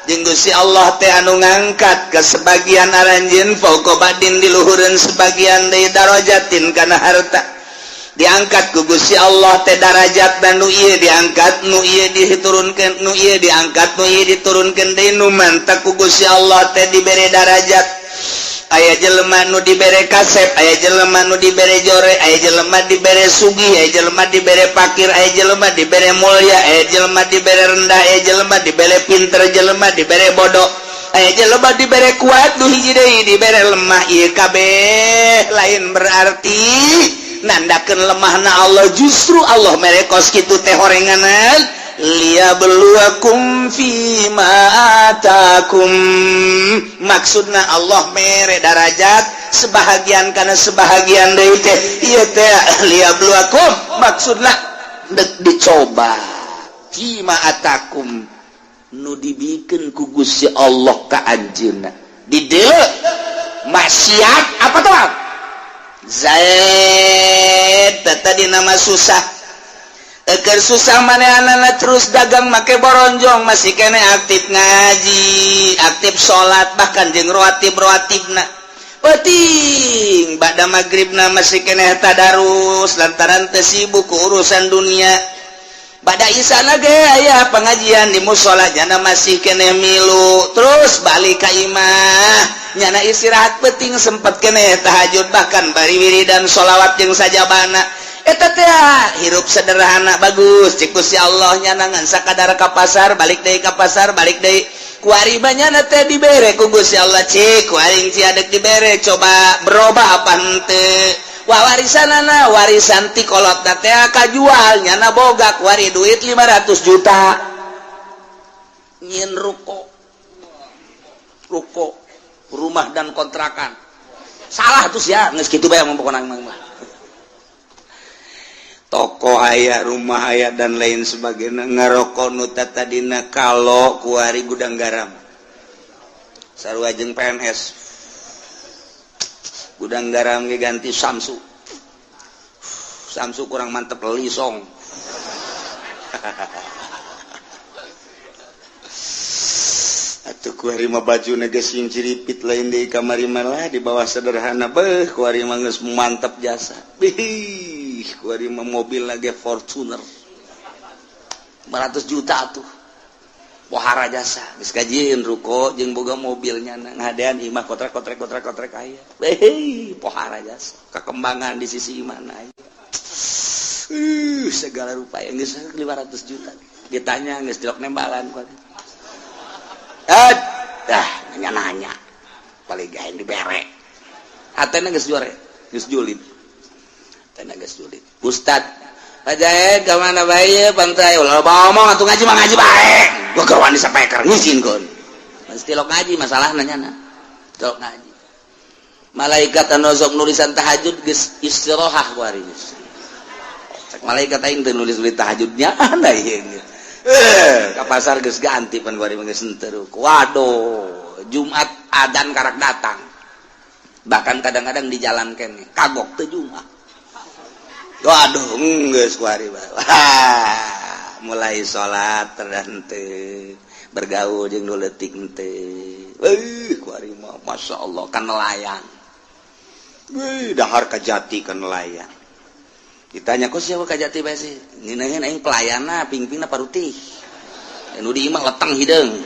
Jeung Gusti Allah teh anu ngangkat ke sebagian aranjeun fauqa ba'din, diluhureun sebagian deui, darajatin kana harta. Diangkat ku Gusti Allah teh darajat dan nu ieu diangkat, nu ieu diturunkeun, nu ieu diangkat, nu ieu diturunkeun deui. Nu mantak ku Gusti Allah teh dibere darajat, aya jelema nu dibere kasep, aya jelema nu dibere jore, aya jelema dibere sugih, aya jelema dibere pakir, aya jelema dibere mulia, aya jelema dibere rendah, aya jelema dibere pinter, jelema dibere bodoh, aya jelema dibere kuat, nu hiji deui dibere lemah. Ieu kabeh lain berarti nandakeun lemahna Allah. Justru Allah mere kos kitu teh horenganan liyabluwakum fima atakum. Maksudna Allah mere darajat sebahagian karena sebahagian deui teh ieu teh liyabluwakum, maksudna dek dicoba fima atakum, nu dibikeun ku Gusti Allah ka anjeunna. Di dieu maksiat apa tuh Zaid? Tadi nama susah. Eker susah manehna terus dagang make boronjong, masih kene aktif ngaji, aktif salat, bahkan jeung rawatib rawatibna. Penting ba'da maghribna masih kene tadarus lantaran teu sibuk ku urusan dunia. Ba'da isana ge aya pengajian di musola, nyana masih kene milu. Terus balik ka imah, nyana istirahat penting sempet kene tahajud, bahkan bari wiridan sholawat jeung sajabana. Eta teh hirup sederhana bagus cek Gusti Allah. Nyana ngan sakadar ka pasar, balik deui, ka pasar, balik deui. Kuari nyana teh dibere ku Gusti Allah, cik ku aing cia dek dibere, coba berubah apa henteu. Wah, warisan, warisan ti kolot teh kajual, nyana boga kuari duit 500 juta, nyin ruko, ruko rumah dan kontrakan. Salah tuh ya, geus kitu bae pokona mah. Toko aya, rumah aya, dan lain sebagainya. Ngarokok nu tadina kalau kuari Gudang Garam, sarua jeung PNS. Gudang Garam ge ganti Samsu, Samsu kurang mantep, Lisong. Atuh kuari mah baju geus ciripit, lain di kamari malah di bawah sederhana. Beuh, kuari mah geus mantep jasa. Bih, kuari mah mobil lagi Fortuner 500 juta tuh, pohara jasa. Geus kajieun ruko jeung boga mobilnya, ngadean imah kotrek kotrek kotrek kotrek aya. Beuh, pohara jasa, kekembangan di sisi mana aya. Segala rupa yang geus 500 juta. Ditanya geus dilok nembalan kuari. Eh, dah nanya-nanya. Paling gaeng dibere. Hatena geus juare, geus julid. Hatena geus julid. Ustad, Pak Jaed ka mana bae pantai? Ulah loba omong atuh, ngaji mah ngaji bae. Gua keur wani sapeker ngizin kon. Mesti lok ngaji masalahna nyana. Lok ngaji. Malaikat anu sok nulisan tahajud geus istirahat kuari geus. Cek malaikat, aing teu nulis-nulis tahajudnya anda ieu. Eh, ka pasar geus ganti pan kuari mah geus henteu. Waduh, Jumat adan karak datang. Bahkan kadang-kadang di jalan kene kagok teu Jumat. Waduh, geus kuari. Wah, mulai salat terhenteu, bergaul jeung nu leutik henteu. Euy, kuari mah Masya Allah kan nelayan. Wih, dahar kajati kan nelayan. Ditanya, kok siapa kajati bae sih? Ngeunaheun aing pelayanna, pingpingna parutih. Nu di imah leteng hideung.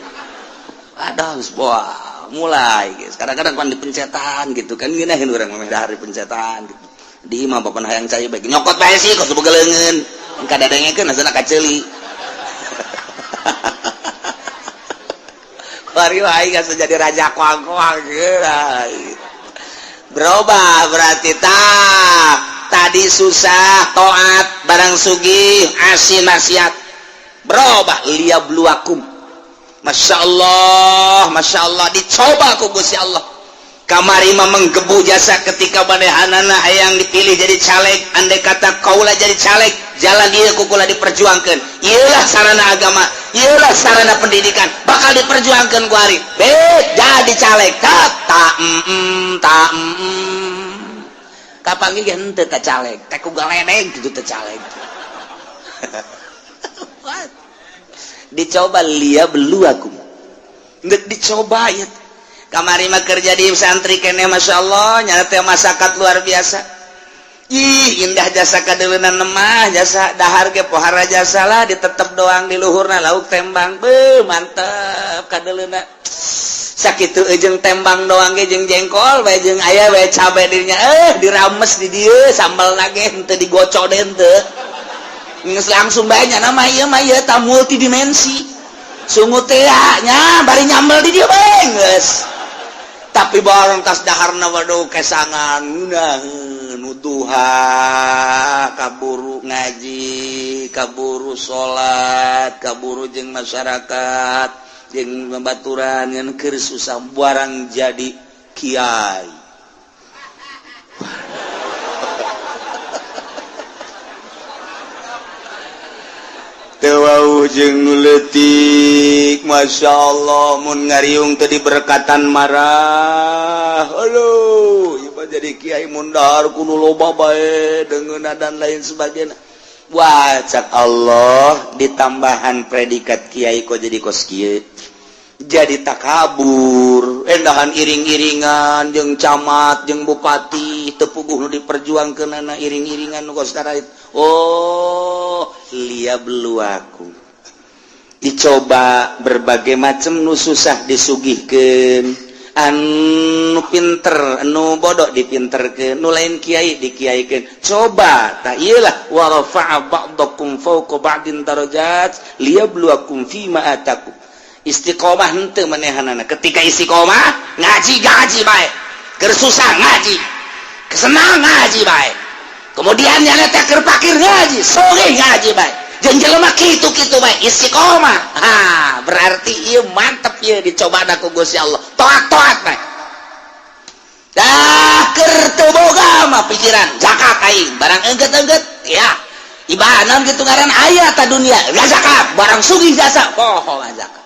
Aduh, geus wah, mulai guys. Kadang-kadang pan dipencetan gitu kan, ngeunaheun urang mah dahar dipencetan gitu. Di imah bapak hayang cai bae nyokot bae sih, kos boga leungeun. Kadadengekeun asana kaceuli. Kuari wae geus jadi raja koang-koang. Berubah berarti tak tadi susah toat, barang sugih asin maksiat. Berubah liyabluwakum. Masya Allah, Masya Allah, dicoba ku Gusti Allah. Kamari mah menggebu jasa ketika manehanana hayang dipilih jadi caleg. Andai kata kaula jadi caleg, jalan ieu ku kula diperjuangkan, ieulah sarana agama, ieulah sarana pendidikan, bakal diperjuangkan ku ari be jadi caleg. Tak tak tak kapanggih ge henteu ka caleg teh ku galedeg kitu teh caleg. Dicoba liyabluwakum. Ndek dicoba ya. Kamari mah kerja di santri kene, Masya Allah, nyata teh masyarakat luar biasa. Ih, indah jasa kadeleunan mah, jasa dahar ge pohara jasa lah, ditetep doang di luhurna lauk tembang. Beuh, mantep kadeleuna. Sakitu jeung tembang doang ge, jeung jengkol bae, jeung aya bae cabe dirinya, dirames di dieu sambal ge henteu digocok deh, henteu. Geus langsung banyak nama ieu mah, ieu ta multidimensi. Sungut teh nya bari nyambel di dieu bae geus. Tapi barang tas daharna, waduh, kesangan ngeunaheun duha, kaburu ngaji, kaburu salat, kaburu jeung masyarakat, jeung babaturan, ngan keur susah barang jadi kiai. Teu wauh jeung nu leutik, Masya Allah, mun ngariung teu diberkatan marah. Aduh, ieu mah jadi kiai mun dahar kudu loba bae deungeunna dan lain sebagainya. Wah, cak Allah ditambahan predikat kiai kok jadi kos kieu, jadi takabur, endahan iring-iringan jeung camat jeung bupati, teu puguh nu diperjuangkeunana iring-iringan nu kos karait. Oh, liyabluwakum, dicoba berbagai macam, nu susah disugihkeun, anu pinter, anu bodoh dipinterkeun, nu lain kiai dikiaikeun. Coba tak iyalah, wa rafa'a ba'dakum fawqa ba'din darajat liyabluwakum fima atakum. Istiqomah henteu manehanana. Ketika istiqomah ngaji, ngaji bae, keur susah ngaji, kesenang ngaji bae, kemudian nyana teh keur pakir ngaji, sore ngaji bae, jeung jelema kitu-kitu bae istiqomah. Ha, berarti ieu mantep, ieu dicoba ku Gusti Allah, toat-toat bae. Dah keur teu boga mah pikiran zakat aing, barang engget-engget ya ibadah gitu, ngaran aya ta dunia zakat, barang sugih jasa poho zakat,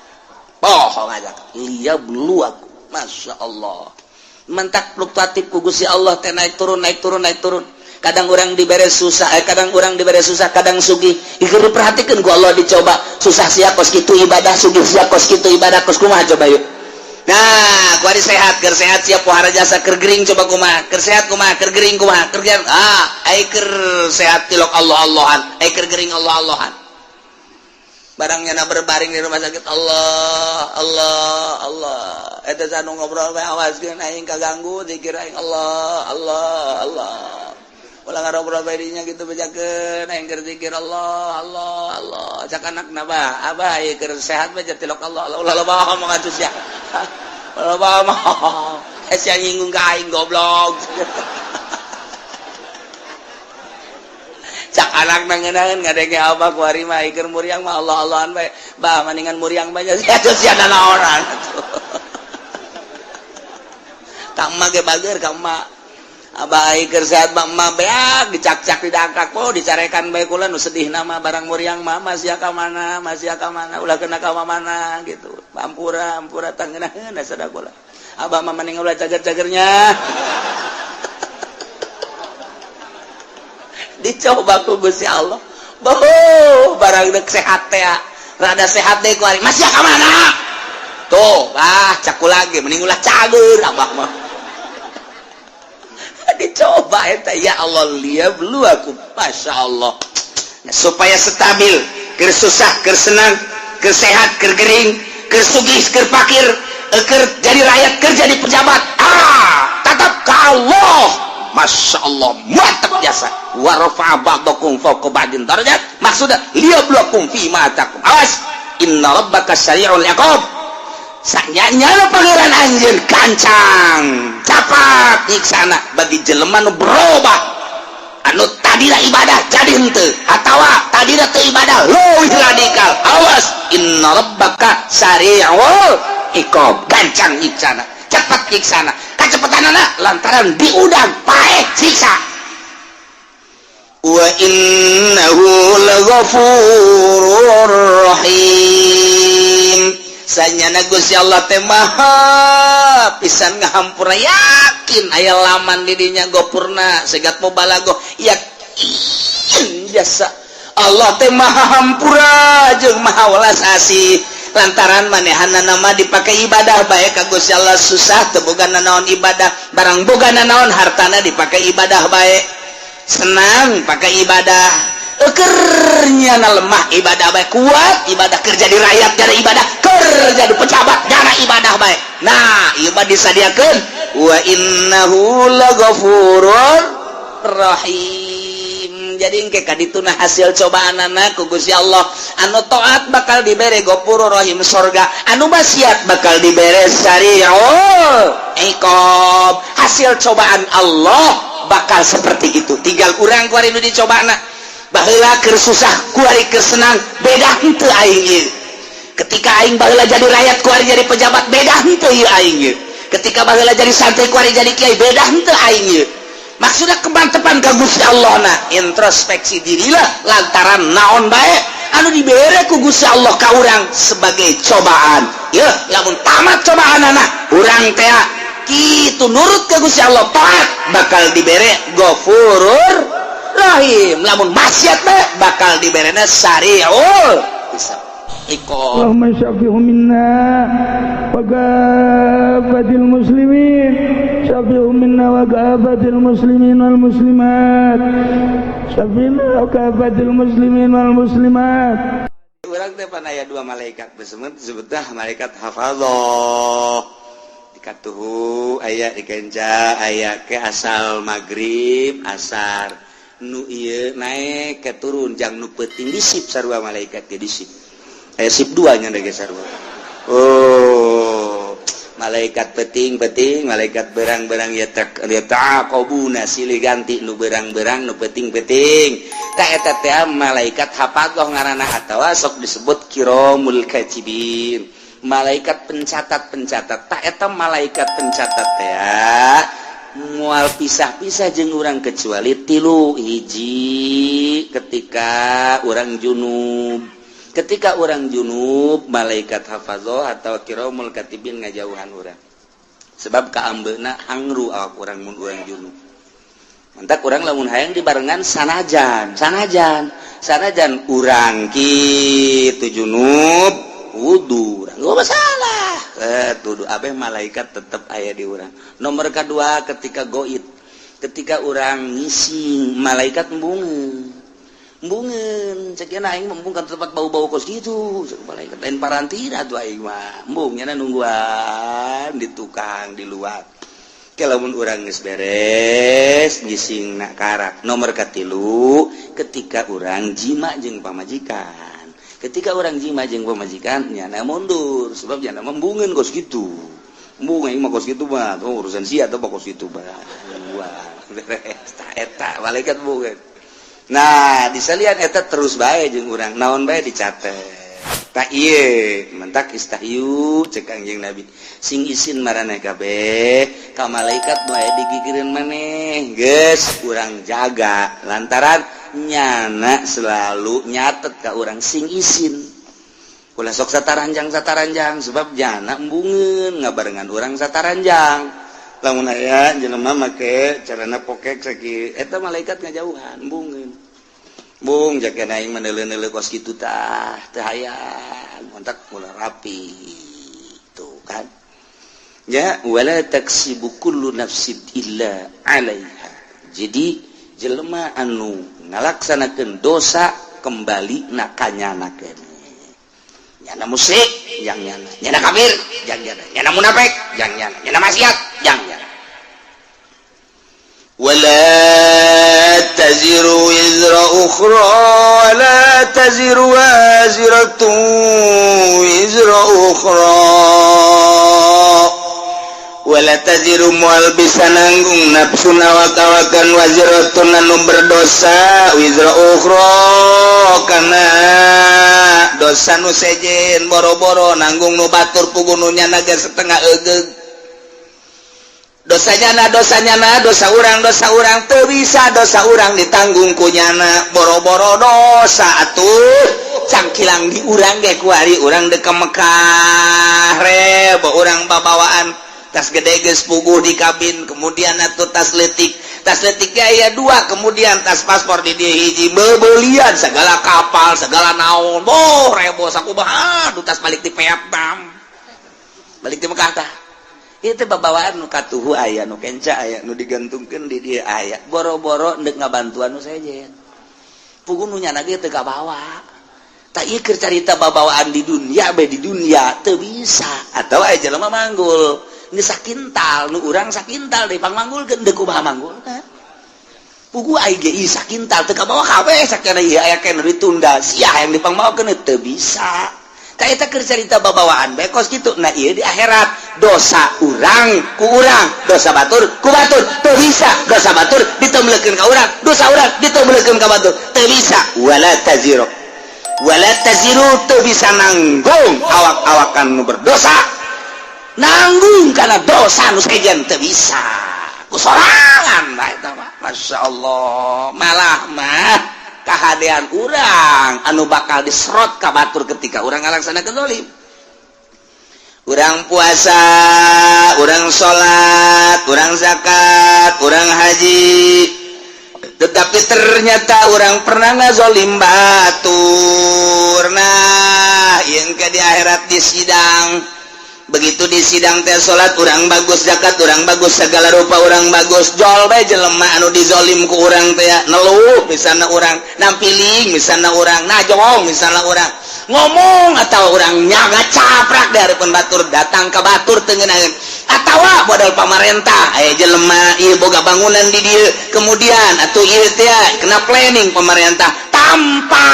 poho zakat. Liyabluwakum, Masya Allah, mentak fluktuatif ku Gusti Allah teh, naik turun, naik turun, naik turun. Kadang orang dibere susah, kadang orang dibere susah, kadang sugih. Ieu diperhatikan ku Allah, dicoba susah sia kos kitu ibadah, sugih sia kos kitu ibadah, kos kumaha coba yuk. Nah, kuari sehat, keur sehat sia pohara jasa, keur gering coba kumaha, keur sehat kumaha, keur gering kumaha, keur ah, ai keur sehat tilok Allah Allahan, ai keur gering Allah Allahan. Barangnya na berbaring di rumah sakit, Allah Allah Allah. Eta sanu ngobrol bae, awaskeun aing kaganggu zikir aing, Allah Allah Allah. Ulah ngarobrol bae dinya gitu, bejakeun aing keur zikir Allah Allah Allah. Cak anakna, bah, abah ieu keur sehat bae tilok Allah Allah, ulah loba ngomong atuh sia. Ulah loba ngomong. Sia nyinggung ka aing, goblok. Cak anak nangenaeun ngadenge abah kuari mah keur muriang mah Allah Allahan bae, bah, maningan muriang bae sia atuh, sia nanaonan atuh. Ka emak ge bager ka emak, abah keur sehat mah emak beak dicakcak, didangkak, oh, dicarekan bae kula. Nu sedih nama barang muriang mah, masih ka mana, masih ka mana, ulah kena ka mana gitu. Ampura, ampura, tangeunaheun asa kula. Abah mah mending ulah cager-cagernya. Dicoba ku Gusti Allah. Boh, barang dek sehat teh, rada sehat deh kuari, masih ka mana tuh, bah, caku lagi mending ulah cager abah mah. Dicoba eta, ya Allah, liyabluwakum, Masya Allah. Nah, supaya stabil, keur susah, keur senang, keur sehat, keur gering, keur sugih, keur pakir, keur jadi rakyat, keur jadi pejabat, ah, tetap ke Allah. Masya Allah, mantap jasa. Wa rafa'a ba'dakum fawqa ba'din darajat, maksudnya liyabluwakum fi ma atakum. Awas, inna rabbaka sari'ul iqab. Sanyanya pangeran anjeun kancang capat nyiksana bagi jelema nu berubah, anu tadina ibadah jadi henteu, atawa tadina teu ibadah leuwih radikal. Awas, inna rabbaka sari'ul iqab, gancang nyiksana, cepat nyiksana, kacepetanana lantaran diudang paeh siksa. Wa innahu laghafurur rahim. Sanyana Gusti Allah teh maha pisan ngahampura, yakin aya laman di dinya gopurna segat mubalago, yakin jasa Allah teh maha hampura jeung maha welas asih. Lantaran manehna nama dipakai ibadah bae ka Gusti Allah. Susah teu boga nanaon, ibadah. Barang boga nanaon, hartana dipakai ibadah bae. Senang, pakai ibadah. Ekernya na lemah, ibadah bae. Kuat, ibadah. Kerja di rakyat jana ibadah, kerja di pejabat jana ibadah bae. Nah, ieu mah disadiakeun wa innahu laghafurur rahim. Jadi engke kadituna hasil cobaan anak ku Gusti Allah. Anu taat bakal dibere Ghafurur Rahim, sorga. Anu maksiat bakal dibere sari'ul iqab. Hasil cobaan Allah bakal seperti itu. Tinggal urang kuari nu dicobana. Baheula keur susah, kuari keur senang, beda henteu aing ieu? Ketika aing baheula jadi rakyat, kuari jadi pejabat, beda henteu ieu aing ieu? Ketika baheula jadi santri, kuari jadi kiai, beda henteu aing ieu? Maksudnya kemantepan ka Gusti Allah. Nah, introspeksi dirilah, lantaran naon bae anu dibere ku Gusti Allah ka urang sebagai cobaan ya. Lamun tamat cobaan anak urang teh kitu, nurut ke Gusti Allah, taat, bakal dibere Ghafurur Rahim. Lamun maksiat bae, bakal diberena sari'ul hisab, iqab. اللهم شفه منا وكافة المسلمين، شفه منا وكافة المسلمين والمسلمات، شفنا وكافة المسلمين والمسلمات. Urang teh pan aya dua malaikat besemet, disebutlah malaikat hafadzah. Dikatuhu aya di kenca, aya ke asal maghrib asar, nu ieu naik ke turun jang nu peuting di sip. Sarua malaikat ge di sip, aya sip dua nya ge sarua. Oh, malaikat peting-peting, malaikat berang-berang ya, tak ya taqabuna, silih ganti nu berang-berang, nu peting-peting. Tak eta teh malaikat hafadzah ngaranna atawa sok disebut kiramul katibin, malaikat pencatat-pencatat. Tak eta malaikat pencatat teh mual pisah-pisah jeung urang kecuali tilu hiji: ketika urang junub. Ketika urang junub, malaikat hafadzah atau kiramul katibin ngajauhan urang, sebab kaambeuna hangru awak urang mun urang junub. Mantak urang lamun hayang dibarengan, sanajan sanajan sanajan urang kitu junub, wudu urang nggak masalah. Tuduh abeh malaikat tetep aya di urang. Nomor kedua, ketika goib, ketika urang ngising, malaikat embungeun embungeun. Cek aing embung kan tempat bau-bau kos gitu. Cek malaikat, lain parantina tuh aing mah embung, nyana nungguan di tukang di luar. Lamun urang geus beres ngising nak karak. Nomor katilu, ketika urang jima jeung pamajikan. Ketika urang jima jeung pamajikan, nyana mundur, sebab nyana embungeun kos gitu. Embung aing mah kos gitu mah oh, urusan sia atau kos gitu mah. Wah, beres. Tah eta malaikat embungeun. Nah, disalian eta terus bae jeung urang, naon bae dicatet. Tak ieu mentak istahyu, cek Kangjeng Nabi, sing isin maraneh kabeh ka malaikat nu aya digigireun maneh. Geus urang jaga, lantaran nyana selalu nyatet ka urang. Sing isin, ulah sok sataranjang sataranjang, sebab jana embungeun ngabarengan urang sataranjang. Lamun aya jelema make carana pokek saki eta, malaikat ngajauhan, embungeun. Bung jaga aing meneule-neule kos kitu tah teu hayang, montak ulah rapi tuh kan ya. Wala taksibu kullu nafsin illa 'alaiha. Jadi jelema anu ngalaksanakeun dosa, kembali na kanyana keneh. Nyana musyrik jang nyana, nyana kafir jang nyana, nyana munafik jang nyana, nyana maksiat jang nyana. ولا تزر وزر أخرى ولا تزر وازرة وزر أخرى. ولا تزر moal bisa nanggung nafsun awak-awakan, waziratun anu berdosa, wizra ukhra kana dosa nu sejen. Boro-boro nanggung nu batur, puguh nu nyana ge setengah egeug dosanya. Na dosanya, na dosa urang, dosa urang teu bisa dosa urang ditanggung ku nyana. Boro-boro dosa atuh cangkilang di urang ge. Kuari urang dek ke Mekah, rebo urang babawaan. Tas gede geus puguh di kabin, kemudian atuh tas letik, tas letik aya dua, kemudian tas paspor di dieu hiji, bebelian segala kapal, segala naon. Boh, rebo sakumaha, aduh, tas balik di Vietnam, balik di Mekah. Tah, itu babawaan nu katuhu aya, nu kenca aya, nu digantungkeun di dieu aya. Boro-boro ndek ngabantuan nu sejen, puguh nu nyana ge teu kabawa. Tak, ieu keur carita babawaan di dunia bae. Di dunia teu bisa atau aya jelema manggul ini sakintal, nu urang sakintal deui pangmanggulkeun, deuk kumaha manggulna? Puguh aing ge ieu sakintal teu kabawa kabeh, sakana ieu aya keneh ditunda sia yang dipangmaokeun teu bisa. Tah, eta keur carita babawaan bae kos kitu. Nah, ieu di akhirat dosa urang ku urang, dosa batur ku batur, teu bisa dosa batur ditemblekeun ka urang, dosa urang ditemblekeun ka batur, teu bisa. Wala taziru, wala taziru, teu bisa nanggung awak-awakan nu berdosa, nanggung karena dosa nu sejen teu bisa ku sorangan bae eta mah. Masya Allah, malah mah kahadean urang anu bakal diserot ka batur ketika urang ngalaksanakeun zalim. Urang puasa, urang salat, urang zakat, urang haji, tetapi ternyata urang pernah ngazolim batur. Nah, yang ke di akhirat di sidang, begitu di sidang teh salat urang bagus, zakat urang bagus, segala rupa urang bagus, jol bae jelema anu dizolim ku urang teh neluh misalnya, urang nampiling misalnya, urang najong misalnya, urang ngomong atau urang nyaga caprak dari batur, datang ke batur tengenaheun atau modal pamarentah, aya jelema ieu boga bangunan di dieu, kemudian atuh ieu teh kena planning pemerintah tanpa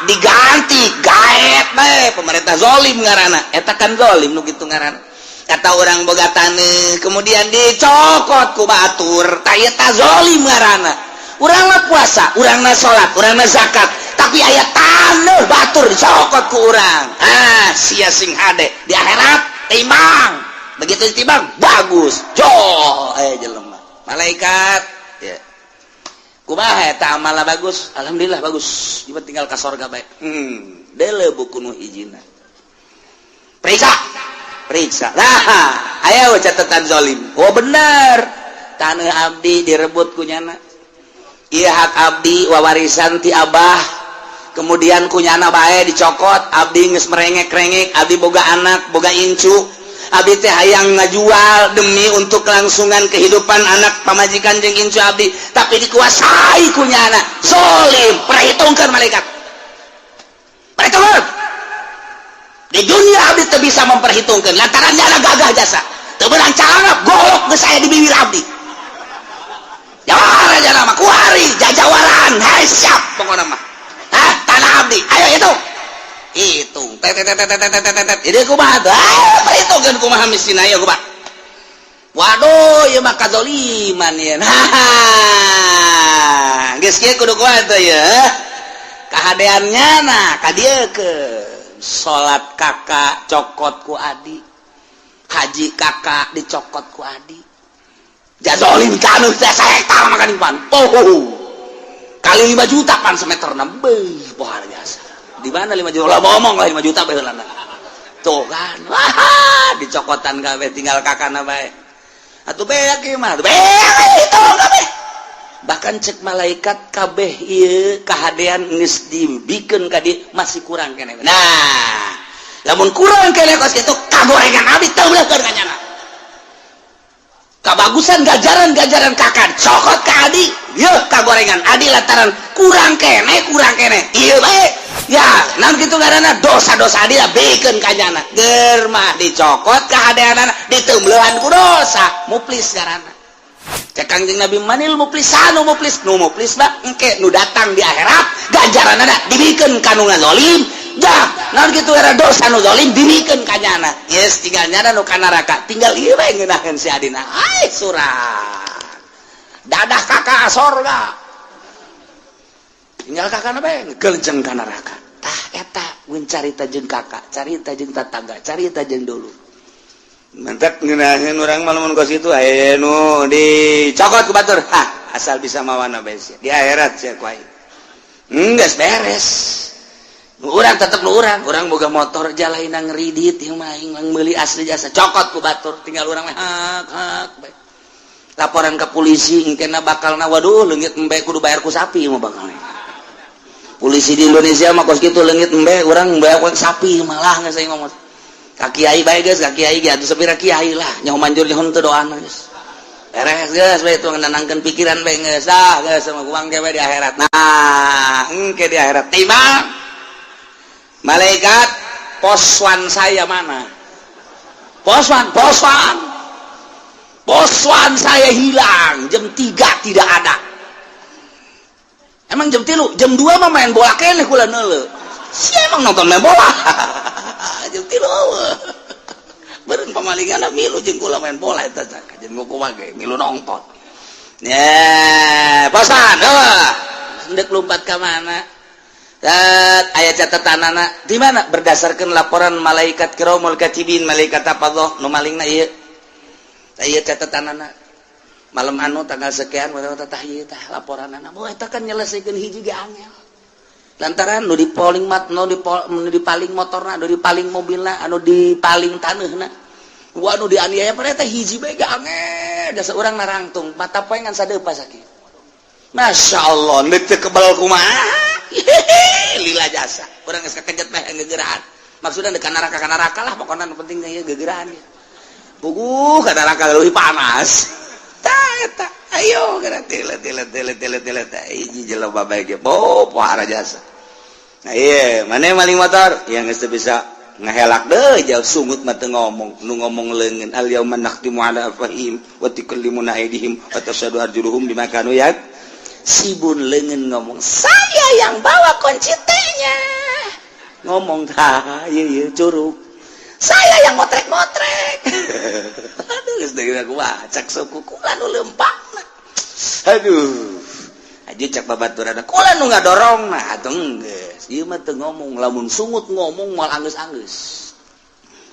diganti, gaet bae pemerintah, zolim ngaranna eta kan, zolim nu kitu ngaranna. Kata urang boga taneuh, kemudian dicokot ku batur, tah eta zolim ngaranna. Urang mah puasa, urang mah salat, urang mah zakat, tapi aya taneuh batur dicokot ku urang. Ah, sia sing hade di akhirat timbang. Begitu ditimbang bagus, jol aya jelema malaikat ya, kumaha eta amalna? Bagus, alhamdulillah bagus, ieu tinggal ka sorga bae. Dele buku nu hijina, periksa, periksa. Nah, aya catatan zolim. Oh, bener, tanah abdi direbut ku nyana. Iya, hak abdi wawarisan ti abah, kemudian ku nyana bae dicokot. Abdi geus merengek-rengek, abdi boga anak, boga incu, abdi teh hayang ngajual demi untuk kelangsungan kehidupan anak, pamajikan jeung incu abdi, tapi dikuasai ku nyana. Zolim. Perhitungkan malaikat, perhitungkan. Di dunia abdi teu bisa memperhitungkan lantaran nyana gagah jasa, teu beunang cangap golok geus aya di bibir abdi. Jawara jana mah kuari jajawaran. Hai, siap pokokna mah. Hah, tanah abdi ayo hitung, hitung, tet tet tet tet tet tet. Ini kumaha tuh? Ayo perhitungkeun, kumaha misina? Ayo, kumaha? Waduh, ieu mah kazoliman ieu. Haha, geus kieu kudu kumaha tuh ya kahadeannya? Nah, ka dieu ke salat kakak cokot ku adi, haji kakak dicokot ku adi, jazolim kanu teh sahektar makan pan. Oh, kali 5 juta pan semeter beuh, pohar biasa di mana 5 juta lah, ngomong lah 5 juta baheulana tuh kan. Wah, dicokotan kabeh, tinggal kakana bae atuh. Beak ieu mah, beak itu kabeh. Bahkan cek malaikat, kabeh ieu kahadean geus dibikeun ka dieu, masih kurang keneh. Nah, lamun kurang keneh kos kitu, kagorengan abdi teu ka nyana. Kabagusan gajaran-gajaran kakak cokot ke adi, yeuh kagorengan adi lantaran kurang kene, kurang kene ieu bae ya. Naon kitu ngaranna? Dosa-dosa adi lah bikeun ka nyana. Ger mah dicokot kahadeanana, diteumbeuhan ku dosa. Muflis ngaranna. Cek Kangjeng Nabi, manil muflisanu? Muflis, nu muflis mah engke nu datang di akhirat, ganjaranana dibikeun ka nu ngazolim. Dah, naon kitu era? Dosa nu zalim dibikeun ka nyana. Yes, tinggal nyana nu ka neraka, tinggal ieu bae ngeunaheun si adina. Ai surat dadah kakak sorga, tinggal kakak bae ngegelenceng ka neraka. Tah, eta mun carita jeung kakak, carita jeung tetangga, carita jeung dulu. Mantap ngeunaheun urang mah lamun kos kitu. Aya nu dicokot ku batur, hah, asal bisa mawana bae sia di akhirat sia ku aing. Geus beres. Urang tetep nu urang, urang boga motor jalain ngeridit ieu mah, aing meuli asli jasa cokot ku batur, tinggal urang mah hak hak bae. Laporan ke polisi engkena bakalna, waduh, leungit embe kudu bayar ku sapi mah bakal. Polisi di Indonesia mah kos kitu, leungit embe urang bayar ku sapi malah. Geus aing ngomong ka kiai bae geus, ka kiai ge atuh sapira kiai lah nyaho manjur nyaho teu doana. Geus beres, geus bae itu nenangkeun pikiran bae, geus ah, geus sama uang ge di akhirat. Nah, engke di akhirat timbang malaikat, "Poswan saya mana? Poswan, poswan, poswan saya hilang jam 3, tidak ada." "Emang jam 3?" "Jam 2 mah main bola keneh kula neuleu." Si emang nonton main bola jam 3 beureun pamalingan milu jeung kula main bola eta, jeung kumaha ge milu nonton ya. "Poswan, oh, ndek lompat ka mana?" Aya catatan di mana berdasarkan laporan malaikat kiromul katibin, malaikat apa doh nu malingna ieu, ieu catatan malam anu tanggal sekian tah, ieu tah laporan. Oh, eta kan nyelesaikan hiji ge angel, lantaran nu dipaling mat nu dipaling motorna, nu dipaling mobilna, anu dipaling taneuhna, wah, nu dianiaya pada eta hiji bae ge angel. Dasar urang narangtung mata poe ngan sadeupa sakit. Masya Allah, ndek teu kebal kumaha? Lila jasa urang geus kakejet bae gegeraan. Maksudna deuk neraka ka neraka lah, pokokna nu penting ieu gegeraan ya. Puguh ka neraka leuwih panas. Tah eta, ayo geura tile tile tile tile tile teh hiji jelema bae ge oh pohara jasa. Nah, iya, mana maling motor yang geus teu bisa ngahelak deh jauh, sungut mah teu ngomong, nu ngomong leungeun. Al yauma nakhtimu ala afwahihim wa tukallimuna aydihim wa tashhadu arjuluhum bima kanu yaksibun. Leungeun ngomong, "Saya yang bawa kunci T-nya." Ngomong tah ieu ieu curug, "Saya yang motrek-motrek." Aduh, geus deui kumaha cak suku kula nu leumpangna. Aduh, aja cak babaturan kula nu ngadorong. Nah, atuh geus ieu mah teu ngomong, lamun sungut ngomong moal anggeus-anggeus.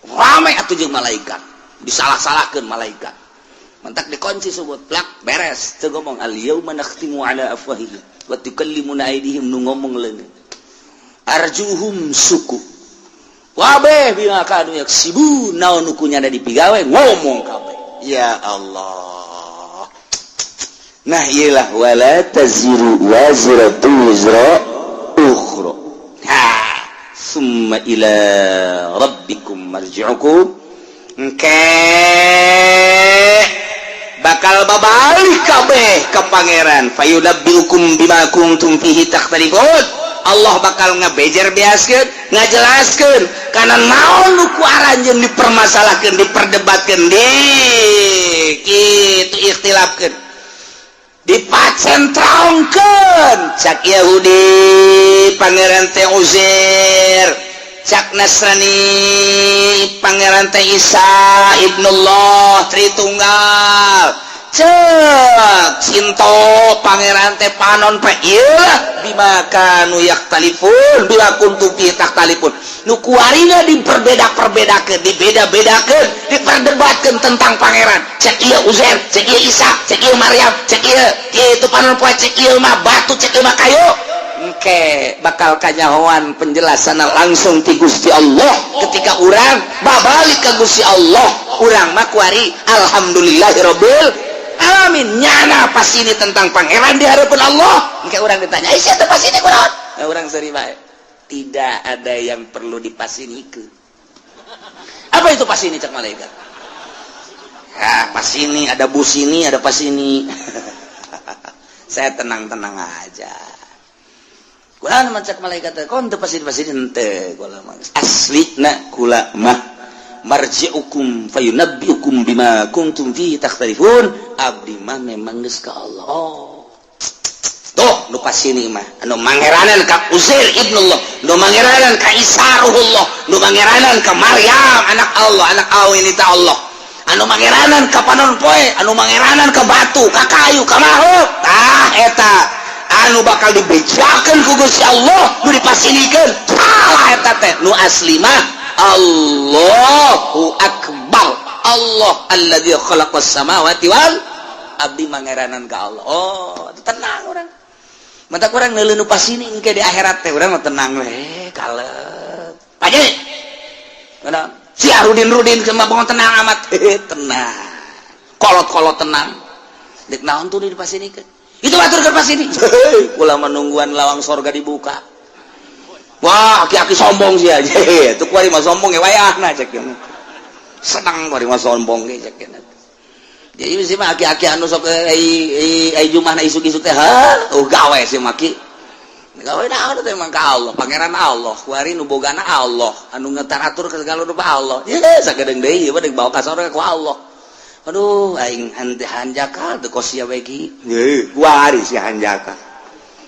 Rame atuh jeung malaikat, disalah-salahkeun malaikat. Mentak dikunci sungut plak, beres, teu ngomong. Al yauma nakhtimu ala afwahihim wa tukallimuna aydihim, nu ngomong leungeun, arjuhum suku wabeh bima kanu yaksibun. Naon nu kunyana dipigawe ngomong kabeh. Ya Allah. Nah, iyalah, wala taziru waziratu wizra ukhra. Ha, summa ila rabbikum marji'ukum. Engke bakal babalik kabeh ke Pangeran. Fayunabbiukum bima kuntum fihi takhtalifun. Allah bakal ngebejer beaskeun, ngajelaskeun kana naon nu ku aranjeun dipermasalahkeun, diperdebatkeun, di kitu ikhtilafkeun, dipacentrongkeun. Cak Yahudi Pangeran teh Uzair, cak Nasrani Pangeran teh Isa Ibnullah Tritunggal, cek Sinto Pangeran teh panon pe. Ieu bima kanu yakhtalifun, bima kuntum fi takhtalifun, nu kuarina diperbeda-perbedakeun, dibeda-bedakeun, diperdebatkeun tentang Pangeran. Cek ieu Uzair, cek ieu Isa, cek ieu Maryam, cek ieu itu panon poe, cek ieu mah batu, cek ieu mah kayu. Engke bakal kanyahoan penjelasan langsung ti Gusti Allah ketika urang babalik ke Gusti Allah. Urang mah kuari alhamdulillahirabbil alamin, nyana pas ini tentang Pangeran di hadapan Allah. Engke urang ditanya, "Eh, siapa pas ini kunaon?" Nah, urang seri bae, tidak ada yang perlu dipasinikeun. "Apa itu pas ini?" cek malaikat. Ya, pas ini ada bus, ini ada pas ini. Saya tenang-tenang aja. Kula mah, cek malaikat, kon teu pasti pasti henteu kula mah. Asli na kula mah marji'ukum fayunabbiukum bima kuntum fihi takhtalifun. Abdi mah memang geus ka Allah. Oh. Tuh nu pasini mah anu mangeranan ka Uzair ibnullah, nu mangeranan ka Isa ruhullah, nu mangeranan ka Maryam anak Allah, anak awinita Allah, anu mangeranan ka panon poe, anu mangeranan ka batu, ka kayu, ka makhluk. Tah, eta anu bakal dibejakeun ku Gusti Allah, nu dipasinikeun salah eta teh. Nu asli mah Allahu akbar, Allah alladzi khalaqas samawati wal, abdi mangeranan ka Allah. Oh, tenang urang. Mata kurang neuleuh nu pasini engke di akhirat teh urang mah tenang we. Kalem. Pak si Rudin Rudin sama bangun tenang amat. Tenang. Kolot-kolot tenang. Dek naon tuh di pas ini ke? Itu atur ke pas ini. Kula menungguan lawang sorga dibuka. Wah, aki-aki sombong sih aja. Itu kuari mah sombong ya wayahna cek. Senang kuari mah sombong ge cek. Jadi sih mah aki-aki anu sok ai ai jumahna isuk-isuk teh, ha, oh gawe sih maki. Gawe naon teh emang ka Allah, pangeran Allah, kuari nu bogana Allah, anu ngetaratur ke segala rupa Allah. Ye, sagedeung deui ieu mah bawa ka sorga ku Allah. Aduh, aing hanjakal teu kos sia we ki. Ye, kuari si hanjakal.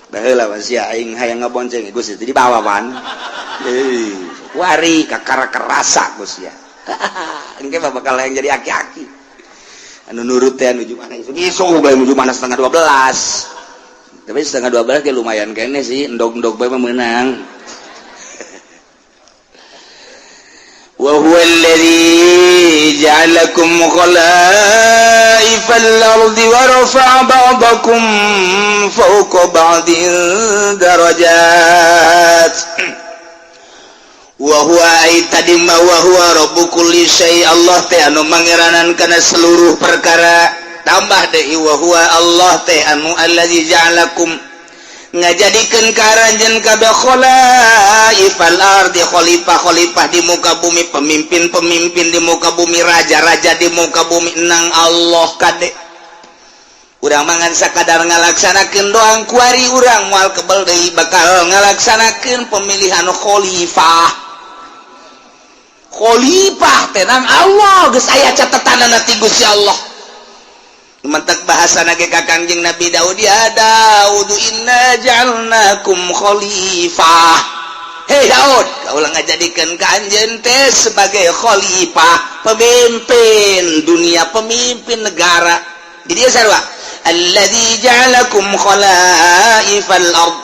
Baheula mah sia aing hayang ngabonceng Gusti teh dibawa pan. Heuh, kuari kakara kerasa Gusti sia. Engke mah bakal yang jadi aki-aki. Anu nurut teh anu jumana isuk-isuk bae jumana setengah 12. Tapi setengah 12 ge lumayan kene sih, endog-endog bae mah meunang. Wa huwa alladhi ja'alakum khalaifal ardi wa rafa'a ba'dakum fawqa ba'din darajat. Wa huwa ay tadi ma wa huwa rabbu kulli syai', Allah teh anu mangeranan kana seluruh perkara. Tambah deui wa huwa Allah teh anu allazi ja'alakum ngajadikeun ka aranjeun kabeh khalaifal ardi, khalifah-khalifah di muka bumi, pemimpin-pemimpin di muka bumi, raja-raja di muka bumi nang Allah kade. Urang mangan sakadar ngalaksanakeun doang kuari urang moal kebel deui bakal ngalaksanakeun pemilihan khalifah. Khalifah teh nang Allah geus aya catetanana ti Gusti Allah. Mentek bahasa nage ka Kangjeng Nabi Daud, ya Daud inna ja'alnakum khalifah. Hei Daud, kaulah ngajadikeun ka anjeun teh sebagai khalifah, pemimpin dunia, pemimpin negara. Di dieu sarua, alladzi ja'alakum khalaifal ard.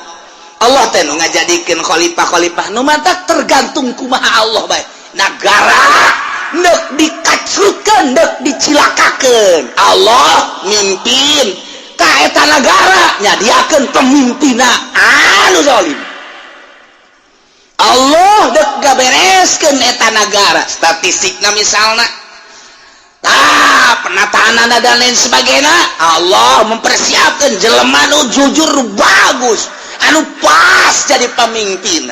Allah teh nu ngajadikeun khalifah-khalifah nu matak tergantung kumaha Allah bae. Nagara nek dikacrutkeun, nek dicilakakeun, Allah mimpin ka eta nagara, nyadiakeun pemimpinna anu zalim. Allah dek gabereskeun eta nagara, statistikna misalna tah penataan dan lain sebagainya, Allah mempersiapkan jelema nu jujur bagus anu pas jadi pemimpin.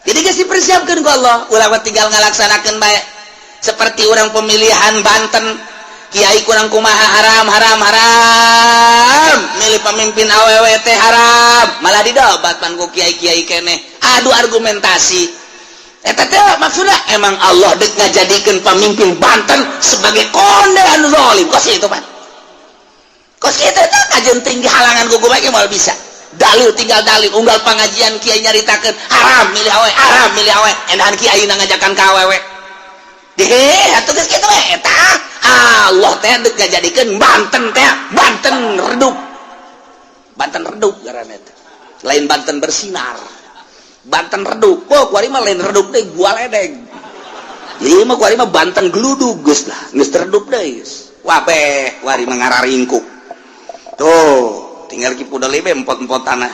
Jadi geus dipersiapkan ku Allah, ulah tinggal ngalaksanakeun bae. Seperti orang pemilihan Banten, kiai kurang kumaha haram haram haram, milih pemimpin awewe teh haram, malah didobat pan ku kiai-kiai keneh, adu argumentasi. Eta teh maksudna emang Allah dek ngajadikeun pemimpin Banten sebagai konde anu zalim. Kos itu pan. Kos kitu teh kajen tinggi halangan gugu bae moal bisa. Dalil tinggal dalil, unggal pengajian kiai nyaritakeun haram milih awewe, haram milih awewe, endahan kiai ngajakan ka awewe. Deh, atuh geus kitu we eta. Allah teh deuk ngajadikeun Banten teh Banten redup. Banten redup ngaranna teh. Lain Banten bersinar. Banten redup. Oh, kuari mah lain redup deui, gua ledeg. Ieu mah kuari mah Banten geludug geus lah, geus redup deui geus. Wabeh, kuari mah ngararingkuk. Tuh, tinggal ki pudel be empot-empot tanah.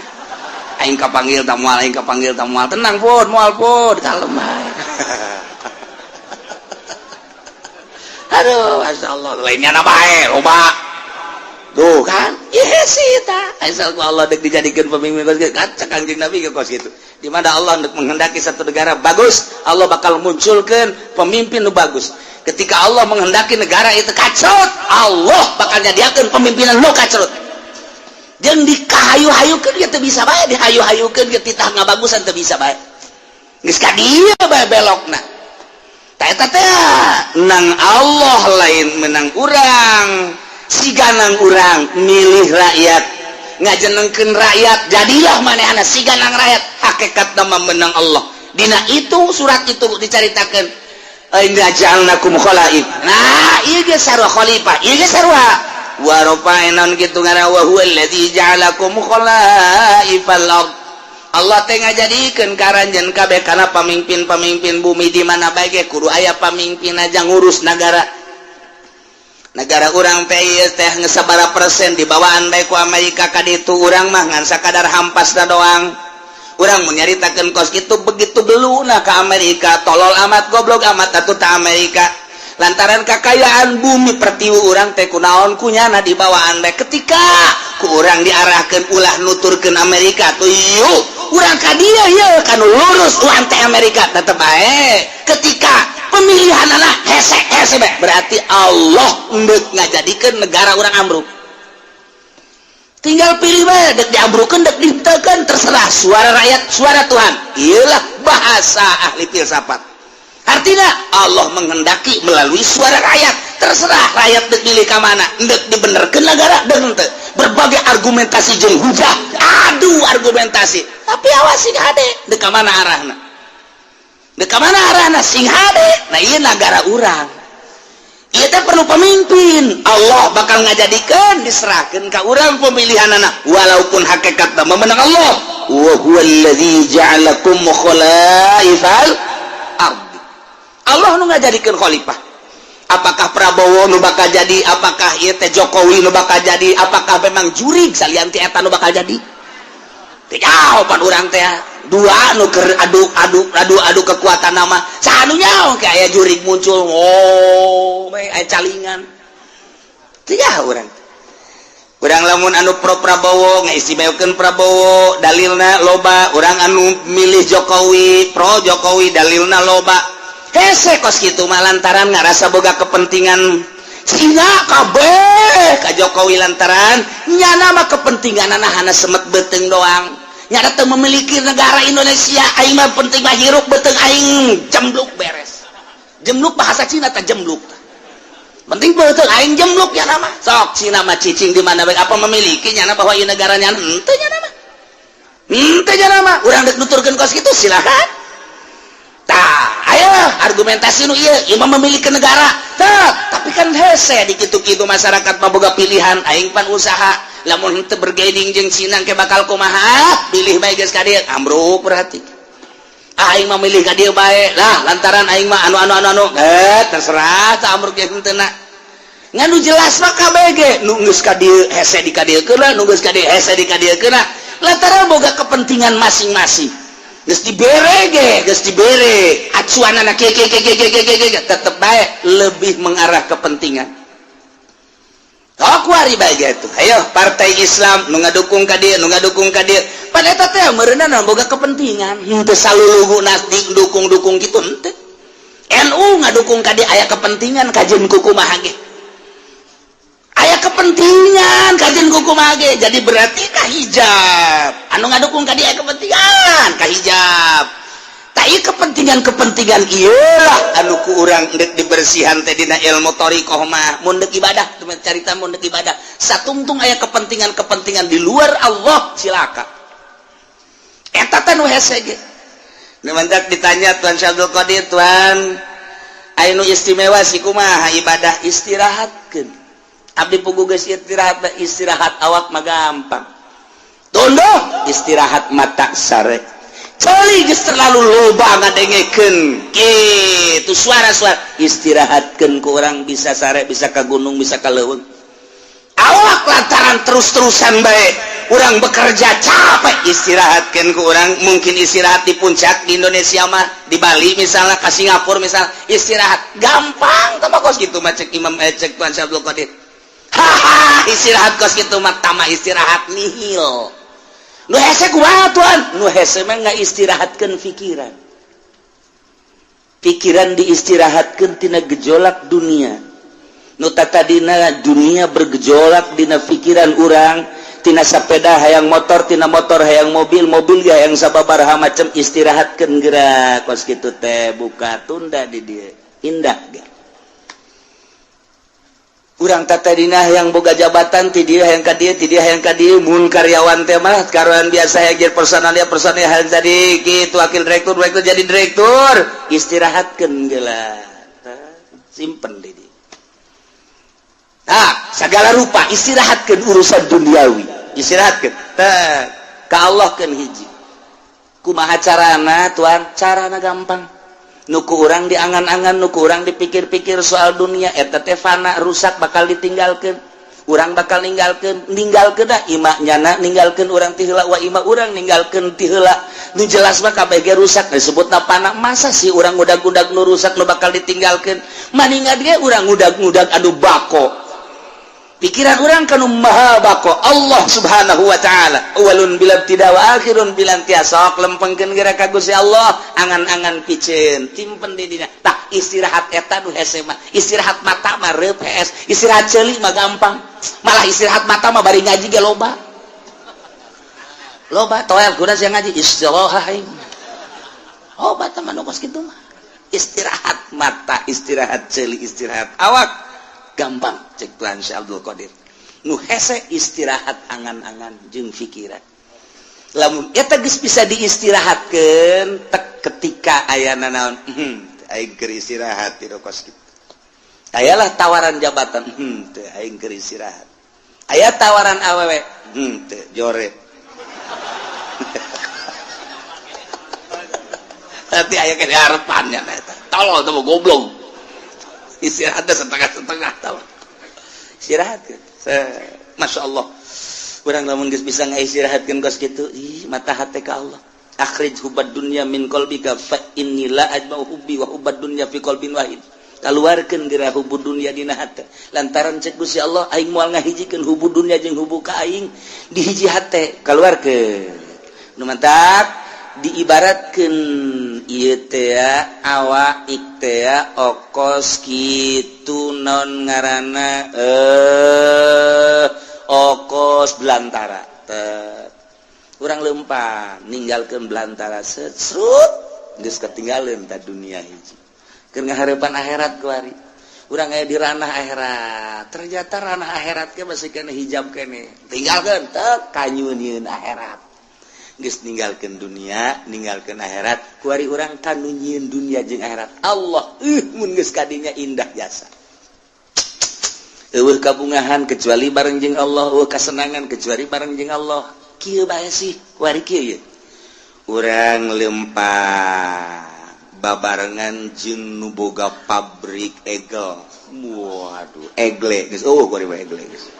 Aing kapanggil ta moal, aing kapanggil ta moal. Tenang pun, moal pun, kalem bae. Aduh, Masya Allah, lainnya na bae, loba. Tuh kan, iya sih ta. Asal ku Allah dek dijadikan pemimpin kos kitu. Kan cek Kangjeng Nabi ke kos kitu. Di mana Allah dek menghendaki satu negara bagus, Allah bakal munculkan pemimpin nu bagus. Ketika Allah menghendaki negara itu kacrut, Allah bakal nyadiakeun pemimpinan nu kacrut. Jeung dikahayu-hayukeun ge teu bisa bae, dihayu-hayukeun ge titah ngabagusan teu bisa bae. Geus ka dieu bae belokna. Eta teh nang Allah lain menang urang, siganang urang milih rakyat, ngajenengkeun rakyat, jadilah manehna siganang rakyat. Hakikat nama menang Allah. Dina itu surat itu dicaritakeun inna ja'alnakum khalaif. Nah, ieu ge sarua khalifah, ieu ge sarua wa rafa'na kitu ngaran wa huwa allazi ja'alakum khalaifal ard. Allah teh ngajadikeun ka aranjeun kabeh kana pamimpin-pamimpin bumi di mana bae ge kudu aya pamimpin aja ngurus nagara. Negara urang teh ieu teh geus sabaraha persen dibawaan bae ku Amerika ka ditu, urang mah ngan sakadar hampasna doang. Urang menyaritakan kos itu begitu beluna ke Amerika, tolol amat, goblok amat atuh ta Amerika, lantaran kekayaan bumi pertiwi urang teh kunaon kunyana dibawaan bae. Ketika ku urang diarahkan ulah nuturkeun Amerika tuh, yuk urang ka dieu yeuh kanu lurus urang teh Amerika tetep bae. Ketika pemilihan anak hese hese bae, berarti Allah endek ngajadikeun negara urang ambruk. Tinggal pilih bae, dek diambrukeun, dek dihenteukeun, terserah. Suara rakyat suara Tuhan, iyalah bahasa ahli filsafat. Artinya Allah menghendaki melalui suara rakyat. Terserah rakyat dek pilih ke mana, dek dibenerkeun negara dek henteu. Berbagai argumentasi jeung hujah, adu argumentasi, tapi awas, sing hade dek ka mana arahna, dek ka mana arahna, sing hade. Nah, ieu negara urang. Ieu teh perlu pemimpin. Allah bakal ngajadikeun, diserahkeun ka urang pemilihan anak, walaupun hakikatna memenang Allah. Wa huwallazi ja'alakum khalaifal ardi. Allah nu ngajadikeun khalifah. Apakah Prabowo nu bakal jadi, apakah ieu teh Jokowi nu bakal jadi, apakah memang jurig salian ti eta nu bakal jadi? Teu jawaban urang teh dua nu keur adu adu adu adu kekuatan nama saha nu nyaho kayak aya jurig muncul, oh aya calingan. Teu nyaho urang. Urang lamun anu pro Prabowo ngaistimewakeun Prabowo, dalilna loba. Urang anu milih Jokowi, pro Jokowi, dalilna loba. Hese kos kitu mah lantaran ngarasa boga kepentingan. Cina kabeh ka Jokowi lantaran nyana mah kepentingan hana semet beuteung doang. Nyana teu memiliki negara Indonesia. Aing mah penting mah hirup beuteung aing jembluk, beres. Jembluk bahasa Cina tah, jembluk. Penting beuteung aing jembluk ya nama. Sok Cina mah cicing di mana bae, apa memiliki nyana bahwa ieu negaranya? Henteu nyana mah. Henteu nyana mah. Urang dek nuturkeun kos kitu silakan. Tah, ayo argumentasi nu ieu, ieu mah memiliki negara. Tah, tapi kan hese di kitu-kitu masyarakat mah boga pilihan. Aing pan usaha, lamun henteu bergaining jeung Cina ke bakal kumaha? Pilih bae geus ka dieu, ambruk berarti. Aing mah milih ka dieu bae lah lantaran aing mah anu anu anu anu. Eh, terserah tah ambruk ge henteu na. Ngan nu jelas mah KBG nu geus ka dieu hese di ka dieu keuna, nu geus ka dieu hese di ka dieu keuna, lantaran boga kepentingan masing-masing. Geus dibere ge, geus dibere acuan anak ke ke ke ke ke ke ke, tetep bae lebih mengarah kepentingan. Oh, kuari bae gitu. Ayo partai Islam nu ngadukung ka dieu, nu ngadukung ka dieu, pada eta teh meureunna boga kepentingan. Henteu salulugu nasi dukung-dukung gitu, henteu. NU ngadukung ka dieu aya kepentingan, kajeun kumaha ge aya kepentingan, kajeun kumaha ge. Jadi berarti ka hijab anu ngadukung ka dieu aya kepentingan ka hijab. Tak ieu kepentingan-kepentingan ieu anu ku urang dek dibersihan teh dina ilmu thoriqoh mah. Mun dek ibadah, carita mun dek ibadah satungtung aya kepentingan-kepentingan di luar Allah, cilaka. Eta teh nu hese ge. Nu mantak ditanya Tuan Syekh Abdul Qadir, "Tuan, aya nu istimewa sih kumaha ibadah?" "Istirahatkeun." Abdi pugu geus istirahat. Istirahat awak mah gampang tunduh, istirahat mata sare. Celi geus terlalu loba ngadengekeun kitu suara-suara, istirahatkeun ku urang bisa sare, bisa ka gunung, bisa ka leuweung. Awak lantaran terus-terusan bae urang bekerja capek, istirahatkan ku urang mungkin istirahat di puncak di Indonesia mah, di Bali misalnya, ke Singapura misalnya, istirahat gampang. Tama kos gitu mah cek Imam, cek Tuan Syekh Abdul Qadir, haha, istirahat kos gitu mah tama istirahat nihil. Nu hese kumaha, Tuan? Nu hese mah nggak istirahatkan pikiran. Pikiran diistirahatkan tina gejolak dunia. Nu tadina dunia bergejolak dina pikiran urang, tina sepeda hayang motor, tina motor hayang mobil, mobil ya yang sababaraha macam, istirahatkan gerak kos kitu teh buka tunda di dia indah ge. Urang tadina yang boga jabatan ti dia hayang ka dieu, ti dia hayang ka dieu. Mun karyawan teh mah karyawan biasa hayang jadi personalia, personalia hayang jadi kitu, wakil direktur, direktur jadi direktur, istirahatkeun geula, simpen di dieu. Nah, segala rupa istirahatkeun urusan duniawi, istirahatkeun teh ka Allah keun hiji. Kumaha carana, Tuan? Carana gampang. Nu ku urang diangan-angan, nu ku urang dipikir-pikir soal dunia eta teh fana, rusak, bakal ditinggalkan. Urang bakal ninggalkeun ninggalkeun da ima nyana ninggalkeun urang ti heula wa ima urang ninggalkeun ti heula. Nu jelas mah kabeh ge rusak disebutna panah. Masa sih urang ngudag-ngudag nu rusak nu bakal ditinggalkeun? Maningan ge urang ngudag-ngudag anu bako. Pikiran urang kanu maha bako Allah Subhanahu wa taala. Awalun bila tidak wa akhirun bila intiha. Sok lempengkeun geura ka Gusti Allah, angan-angan piceun timpen di dina. Tah istirahat eta nu hese mah. Istirahat mata mah reup hees, istirahat ceuli mah gampang. Malah istirahat mata mah bari ngaji ge loba. Loba toel kuda sia ngaji istirahat aing. Obat mah nu kos kitu mah. Istirahat mata, istirahat ceuli, istirahat awak gampang cek Tuhan Syekh Abdul Qadir. Nu hese istirahat angan-angan jeung pikiran. Lamun eta geus bisa diistirahatkeun tek ketika ayana naon, aing keur istirahat di kos kitu. Ayalah tawaran jabatan, teu aing keur istirahat. Aya tawaran awewe, teu jore. Tapi aya ke harapannya eta. Tolol teh goblok. Istirahat setengah-setengah tahu. Istirahat. Masya Allah. Urang lamun geus bisa ngaistirahatkeun kos kitu, ih mata hate ka Allah. Akhrij hubbad dunya min qalbika fa inni la ajma'u hubbi wa hubbad dunya fi qalbin wahid. Kaluarkeun geura hubbud dunya dina hate. Lantaran cek Gusti Allah aing moal ngahijikeun hubbud dunya jeung hubbu ka aing di hiji hate. Kaluarkeun. Nu mantak diibaratkeun ieu teh awak teh okos kitu non ngaranna okos belantara. Urang lempang ninggalkeun belantara serut geus ketinggalan ta dunia hiji. Keur ngaharepan akhirat kuari. Urang aya di ranah akhirat. Ternyata ranah akhirat ge masih kena hijab kene. Tinggalkeun teu kanyunieun akhirat. Geus ninggalkeun dunia, ninggalkeun akhirat, kuari urang kanu nyieun dunia jeung akhirat. Allah mun geus kadinya indah jasa. Eueuh kabungahan kecuali bareng jeung Allah, eueuh kasenangan kecuali bareng jeung Allah. Kieu bae sih, kuari kieu ye. Urang lempang babarengan jeung nu boga pabrik egel. Waduh, egle geus eueuh kuari mah egle geus.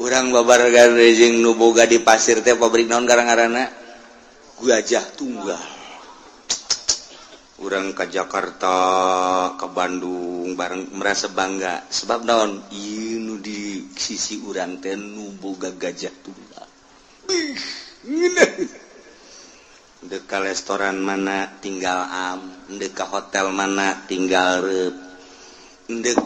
Urang babarengan jeung nu boga di pasir teh pabrik naon garang-garana? Gajah Tunggal. Urang ka Jakarta, ka Bandung bareng merasa bangga sebab naon? Ieu nu di sisi urang teh nu boga Gajah Tunggal. Ndek ka restoran mana tinggal am, ndek ka hotel mana tinggal reup. Ndek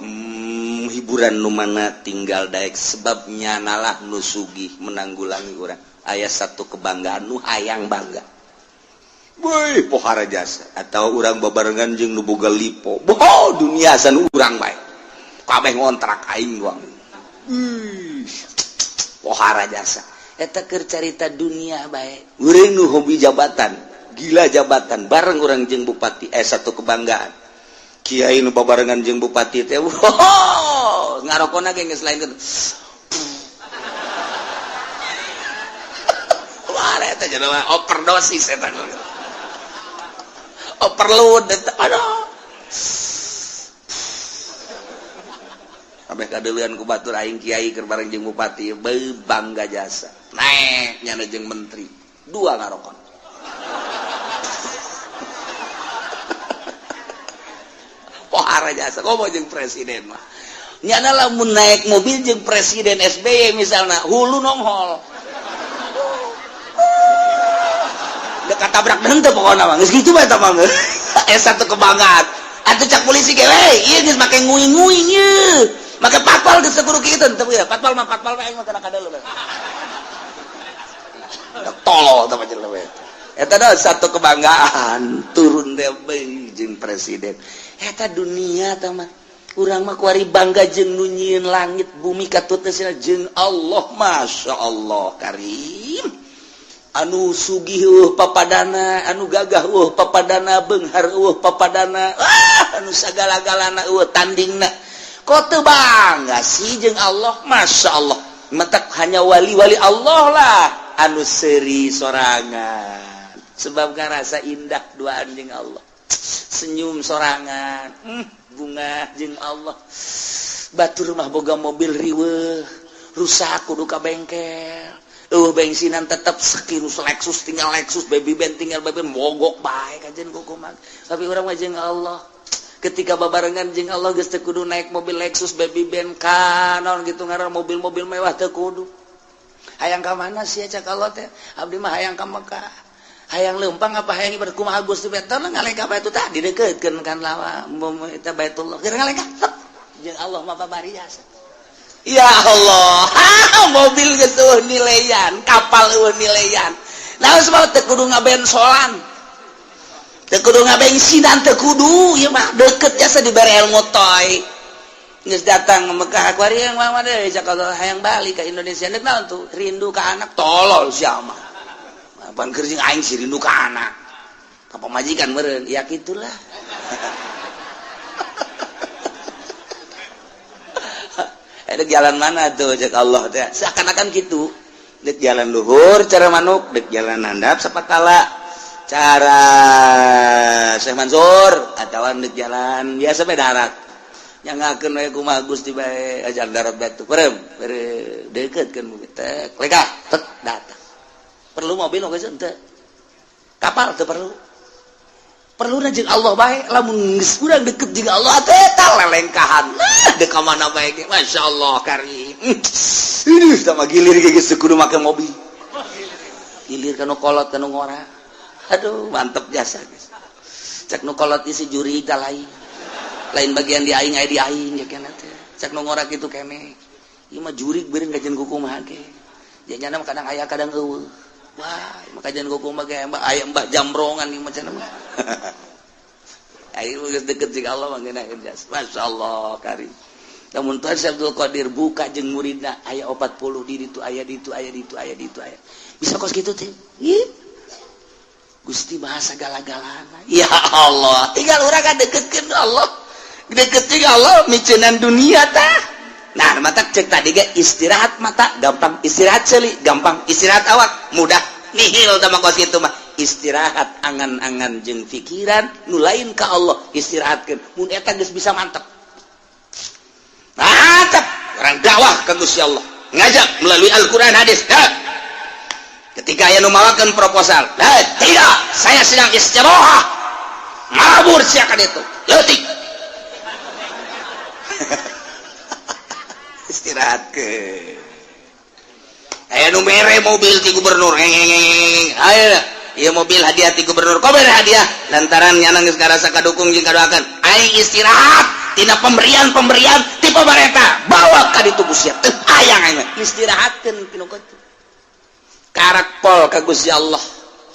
hiburan nu mana tinggal daek sebabnya nalah nu sugih menanggulangi urang. Aya satu kebanggaan nu hayang bangga. Woi, pohara jasa atau urang babarengan jeung nu boga lipo. Boh, dunia san urang bae. Kabeh ngontrak aing doang. Pohara jasa. Eta keur carita dunia bae. Urang nu hobi jabatan, gila jabatan bareng urang jeung bupati satu kebanggaan. Kiai nu babarengan jeung bupati teh, wow, ngarokona ge geus lain kitu. Wah, eta jelema overdosis eta. Overload eta. Aduh. Kabeh kadeuleun ku batur aing kiai keur bareng jeung bupati, beuh bangga jasa. Naek nyana jeung menteri, dua ngarokon. Pohara jasa komo jeung presiden mah. Nyana lamun naik mobil jeung presiden SBY misalna hulu nonghol. Dek katabrak henteu pokona mah. Geus kitu bae eta mah. Satu kebanggaan. Atuh cak polisi ge we, ieu geus make nguing-nguing ieu. Make patpal geus kudu kitu teu ya. Patpal mah patpal bae aing mah kana kadeuleu. Tolol tah jelema eta. Eta dah satu kebanggaan turun teh jeung presiden. Eta dunia tah mah. Urang mah kuari bangga jeung nu nyieun langit bumi katut teh jeung Allah. Masya Allah karim. Anu sugih papadana, anu gagah papadana, beunghar papadana, anu sagala-galana tandingna. Kok teu bangga sih jeung Allah? Masya Allah. Matak hanya wali-wali Allah lah anu seuri sorangan. Sebab ngarasa indah duaan jeung Allah. Senyum sorangan, bunga jeung Allah. Batur mah boga mobil riweuh, rusak kudu ka bengkel. Eueuh bensinan tetep sekirus Lexus tinggal Lexus, baby band tinggal baby band, mogok bae kajen kukuman. Tapi urang mah jeung Allah. Ketika babarengan jeung Allah geus teu kudu naik mobil Lexus, baby band, kanon gitu ngaran mobil-mobil mewah teu kudu. Hayang ka mana sih cak Allah teh? Abdi mah hayang ka Mekah. Hayang leumpang apa hayang ibadah kumaha Gusti teh ngalengkah bae tah didekeutkeun kan lawa eta Baitullah. Keur ngalengkah jeung Allah mah babari jasa. Ya Allah, mobil geus eueuh nileyan, kapal eueuh nileyan. Nah, sebab teu kudu ngabensolan. Teu kudu ngabensinan, teu kudu ieu mah deket jasa dibere ilmu toy. Geus datang ke Mekah kuari yang mah deui cak Allah hayang balik ka Indonesia deuk naon tuh? Rindu ka anak tolol sia mah. Pan keur jeung aing sih rindu ka anak. Ka pamajikan meureun, ya kitulah. Dek jalan mana tuh cek Allah teh seakan-akan gitu. Dek jalan luhur cara manuk, dek jalan handap sapatala cara Syekh Mansur atawa dek jalan biasa bae darat. Nyangakeun we kumaha Gusti bae ajar darat batu. Perem, dekeutkeun bumi teh. Lekah, tek datang. Perlu mobil oge henteu. Kapal teu perlu. Perlu jeung Allah bae lamun geus urang deket jeung Allah teh eta lelengkahan. Nah, dek ka mana bae ge masyaallah karim. Ih, tah gilir ge geus kudu make mobil. Gilir ka nu kolot ka nu ngora. Aduh, mantep jasa geus. Cek nu kolot isi juri ka lain. Lain bagian di aing aya di aing ya kana teh. Cek nu ngora kitu keneh. Ieu mah jurig beureun kajian kumaha ge. Janyana mah kadang aya kadang eueuh. Wah, maka jangan kuku mah kayak aya mbah jambrongan ieu macam mah. Ayo geus deket jeung Allah mah ngeunaheun jas. Masyaallah karim. Lamun Tuhan Syekh Abdul Qadir buka jeung muridna aya 40 di ditu aya ditu aya ditu aya ditu aya. Bisa kos kitu teh. Ih. Gusti bahasa gala-galana. Ya Allah, tinggal urang ka deketkeun Allah. Deket jeung Allah miceunan dunia tah. Nah, mata cek tadi ge istirahat mata gampang, istirahat ceuli gampang, istirahat awak mudah. Nihil tah mah kos kitu mah. Istirahat angan-angan jeung pikiran nu lain ka Allah istirahatkeun. Mun eta geus bisa mantep. Mantep orang dakwah ka Gusti Allah. Ngajak melalui Al-Qur'an hadis. Ha. Ketika aya nu mawakeun proposal, tidak, saya sedang istirahat. Mabur sia ka ditu. Leutik. Istirahat ke aya nu mere mobil ti gubernur, ayo ieu mobil hadiah ti gubernur, kok mere hadiah lantaran nyana geus karasa kadukung jeung kadoakeun aing istirahat tina pemberian-pemberian ti pamarentah bawa ka ditu Gusti teu hayang aing istirahatkeun pinu kitu karak pol ka Gusti Allah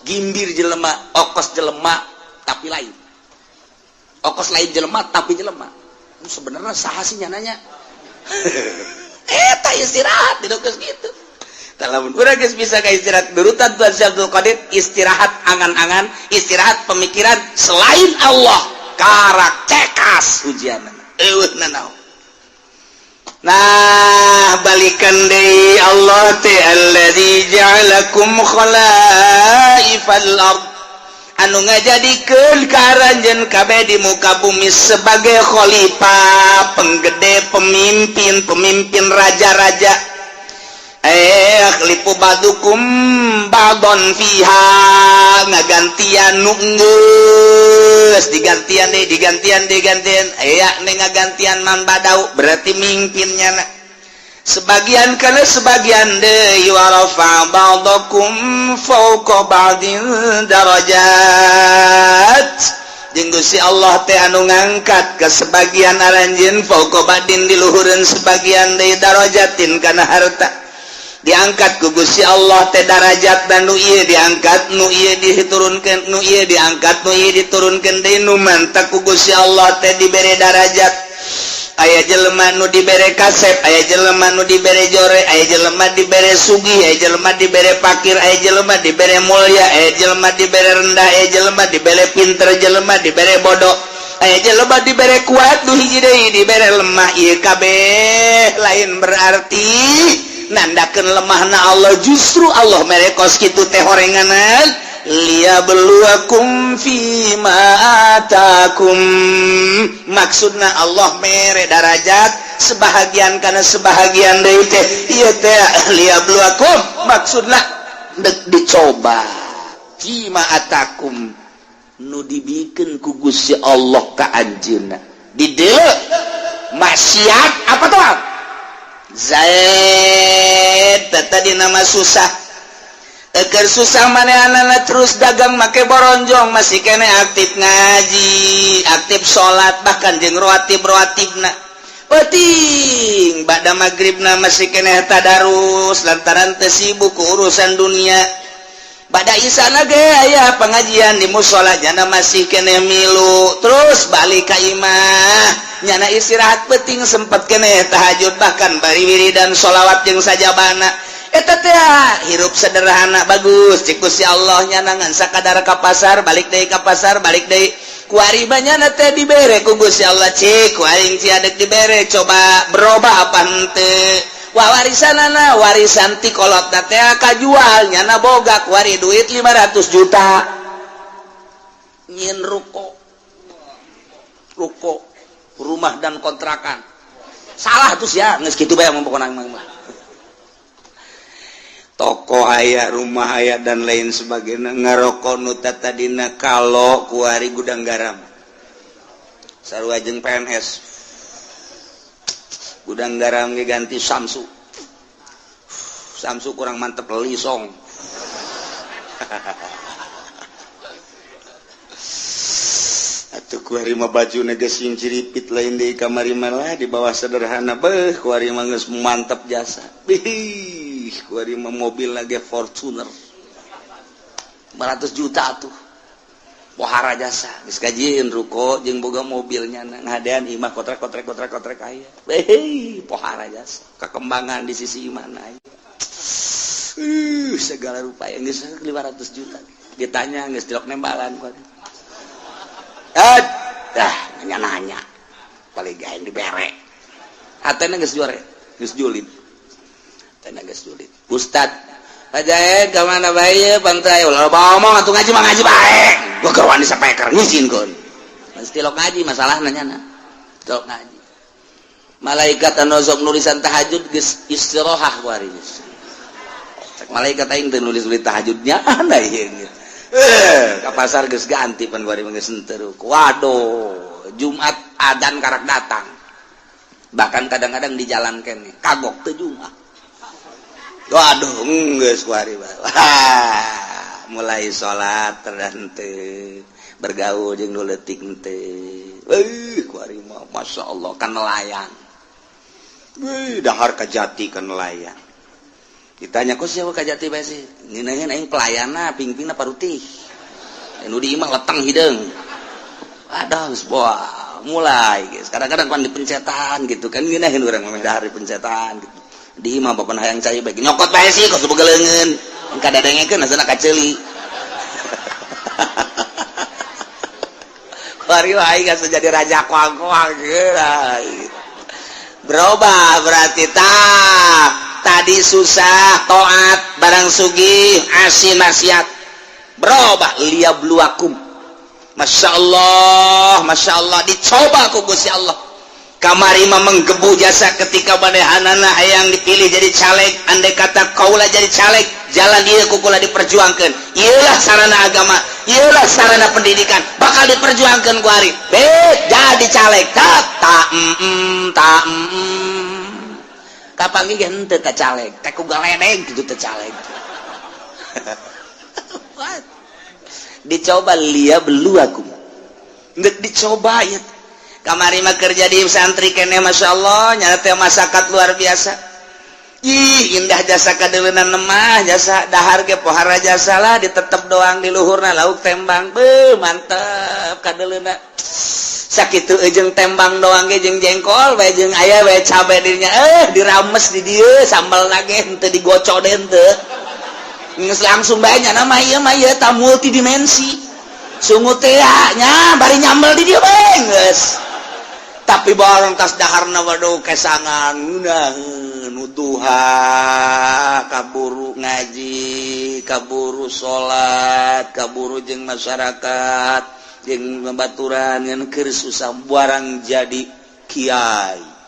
gimbir jelema okos jelema tapi lain okos lain jelema tapi jelema sebenarnya saha sih nyananya eta istirahat di geus kitu. Lamun urang geus bisa ka istirahat berutan Tuhan Syekh Abdul Qadir istirahat angan-angan, istirahat pemikiran selain Allah karak cekas ujianna. Eueuh nanaon. Nah, balikan deui Allah teh alladzi ja'alakum khalaifal ard. Anu ngajadikeun ka aranjeun kabeh di muka bumi sebagai khalifah, penggede, pemimpin, pemimpin raja-raja. Khlifu ba'dukum ba'don fiha, ngagantian nu geus digantian deui, digantian digantian aya ne ngagantian man badau berarti mimpinnya na. Sebagian kana sebagian deui wa rafa ba'dakum fawqa ba'din darajat. Jeung Gusti Allah teh anu ngangkat ke sebagian aranjeun fawqa ba'din diluhureun sebagian deui darajatin kana harta. Diangkat ku Gusti Allah teh darajat dan nu ieu diangkat, nu ieu diturunkeun, nu ieu diangkat, nu ieu diturunkeun deui nu mantak ku Gusti Allah teh dibere darajat. Aya jelema nu dibere kasep, aya jelema nu dibere jore, aya jelema dibere sugih, aya jelema dibere pakir, aya jelema dibere mulia, aya jelema dibere rendah, aya jelema dibere pinter, jelema dibere bodoh, aya jelema dibere kuat, nu hiji deui dibere lemah. Ieu kabeh lain berarti nandakeun lemahna Allah, justru Allah mere kos kitu teh horenganan Liyabluwakum fima atakum. Maksudna Allah mere darajat sebahagian karena sebahagian deui teh ieu teh liyabluwakum, maksudna dek dicoba fima atakum nu dibikeun ku Gusti Allah ka anjeunna di dieu maksiat apa tuh. Zaid tadi nama susah. Eker susah manehna terus dagang make boronjong, masih kene aktif ngaji, aktif salat, bahkan jeung rawatib rawatibna. Penting ba'da maghribna masih kene tadarus lantaran teu sibuk ku urusan dunia. Ba'da isana ge aya pengajian di musola, jana masih kene milu. Terus balik ka imah, nyana istirahat, penting sempet kene tahajud, bahkan bari wiridan sholawat jeung sajabana. Eta teh hirup sederhana bagus cik Gusti Allah. Nyana ngan sakadar ka pasar balik deui, ka pasar balik deui. Kuari nyana teh dibere ku Gusti Allah, cik ku aing sia dek dibere, coba berubah apa henteu. Wah, warisanana, warisan ti kolot teh kajual, nyana boga kuari duit 500 juta, nyieun ruko, ruko rumah dan kontrakan. Salah tuh ya, geus kitu bae pokona mah. Toko aya, rumah aya, dan lain sebagainya. Ngarokok nu tadina kalau kuari Gudang Garam, sarua jeung PNS. Gudang Garam ge ganti Samsu. Samsu kurang mantep, Lisong. Atuh kuari mah baju geus ciripit, lain deui kamari malah di bawah sederhana. Beuh, kuari mah geus mantep jasa. Bih, kuari mah mobil lagi Fortuner 500 juta tuh, pohara jasa. Geus kajieun ruko jeung boga mobilnya, ngadean imah kotrek kotrek kotrek kotrek aya. Beuh, pohara jasa, kekembangan di sisi mana aya. Segala rupa yang geus 500 juta. Ditanya geus tilok nembalan kuari. Ah, dah nanya-nanya. Paling gaeng dibere. Hatena geus juare, geus julid. Hatena geus julid. Ustad, Pak Jaed ka mana bae pantai ulah loba omong atuh, ngaji mah ngaji bae. Gua keur wani sapeker ngizinkeun. Mesti tilok ngaji masalahna nyana. Tilok ngaji. Malaikat anu sok nulisan tahajud geus istirahat kuari geus. Cek malaikat, aing teu nulis-nulis tahajudnya anda ieu. Ke pasar geus ganti pan kuari mah geus henteu. Waduh, Jumat adan karak datang. Bahkan kadang-kadang di jalan kene kagok teu Jumat. Waduh, geus kuari mah. Wah, mulai salat terhenteu, bergaul jeung nu leutik henteu. Kuari mah Masya Allah kan nelayan. Wih, dahar kajati kan nelayan. Ditanya, kok siapa kajati bae sih? Ngeunaheun aing pelayanna, pingpingna parutih. Nu di imah leteng hideung. Aduh, geus wah, mulai guys. Kadang-kadang pan dipencetan gitu kan, ngeunaheun urang mah dahar dipencetan gitu. Di imah bapak hayang cai bae nyokot bae sih kos boga leungeun. Kadadengekeun asana kaceuli. Kuari aing geus jadi raja koang-koang gitu. Berubah berarti tak tadi susah toat, barang sugih asin maksiat. Berubah liyabluwakum. Masya Allah, Masya Allah, dicoba ku Gusti Allah. Kamari mah menggebu jasa ketika manehanana hayang dipilih jadi caleg. Andai kata kaula jadi caleg, jalan ieu ku kula diperjuangkeun, ieulah sarana agama, ieulah sarana pendidikan, bakal diperjuangkeun ku ari bet jadi caleg. Tak tak tak kapanggih ge henteu ka caleg teh ku galedeg kitu teh caleg. Dicoba liyabluwakum, geus dicoba ieu. Kamari mah kerja di santri kene, Masya Allah, nyata teh masakat luar biasa. Ih, indah jasa kadeleunan mah jasa dahar ge pohara jasa lah, ditetep doang di luhurna lauk tembang. Beuh, mantep kadeleuna sakitu jeung tembang doang ge, jeung jengkol bae, jeung aya bae cabe dirinya, dirames di dieu sambal ge henteu digocok deui, henteu geus langsung bae. Nya mah ieu mah ieu ta multidimensi sungut teh nya bari nyambel di dieu bae geus. Tapi barang tas daharna, waduh, kesangan ngeunaheun. Nu duha kaburu, ngaji kaburu, salat kaburu, jeung masyarakat jeung babaturan. Ngan keur susah barang jadi kiai.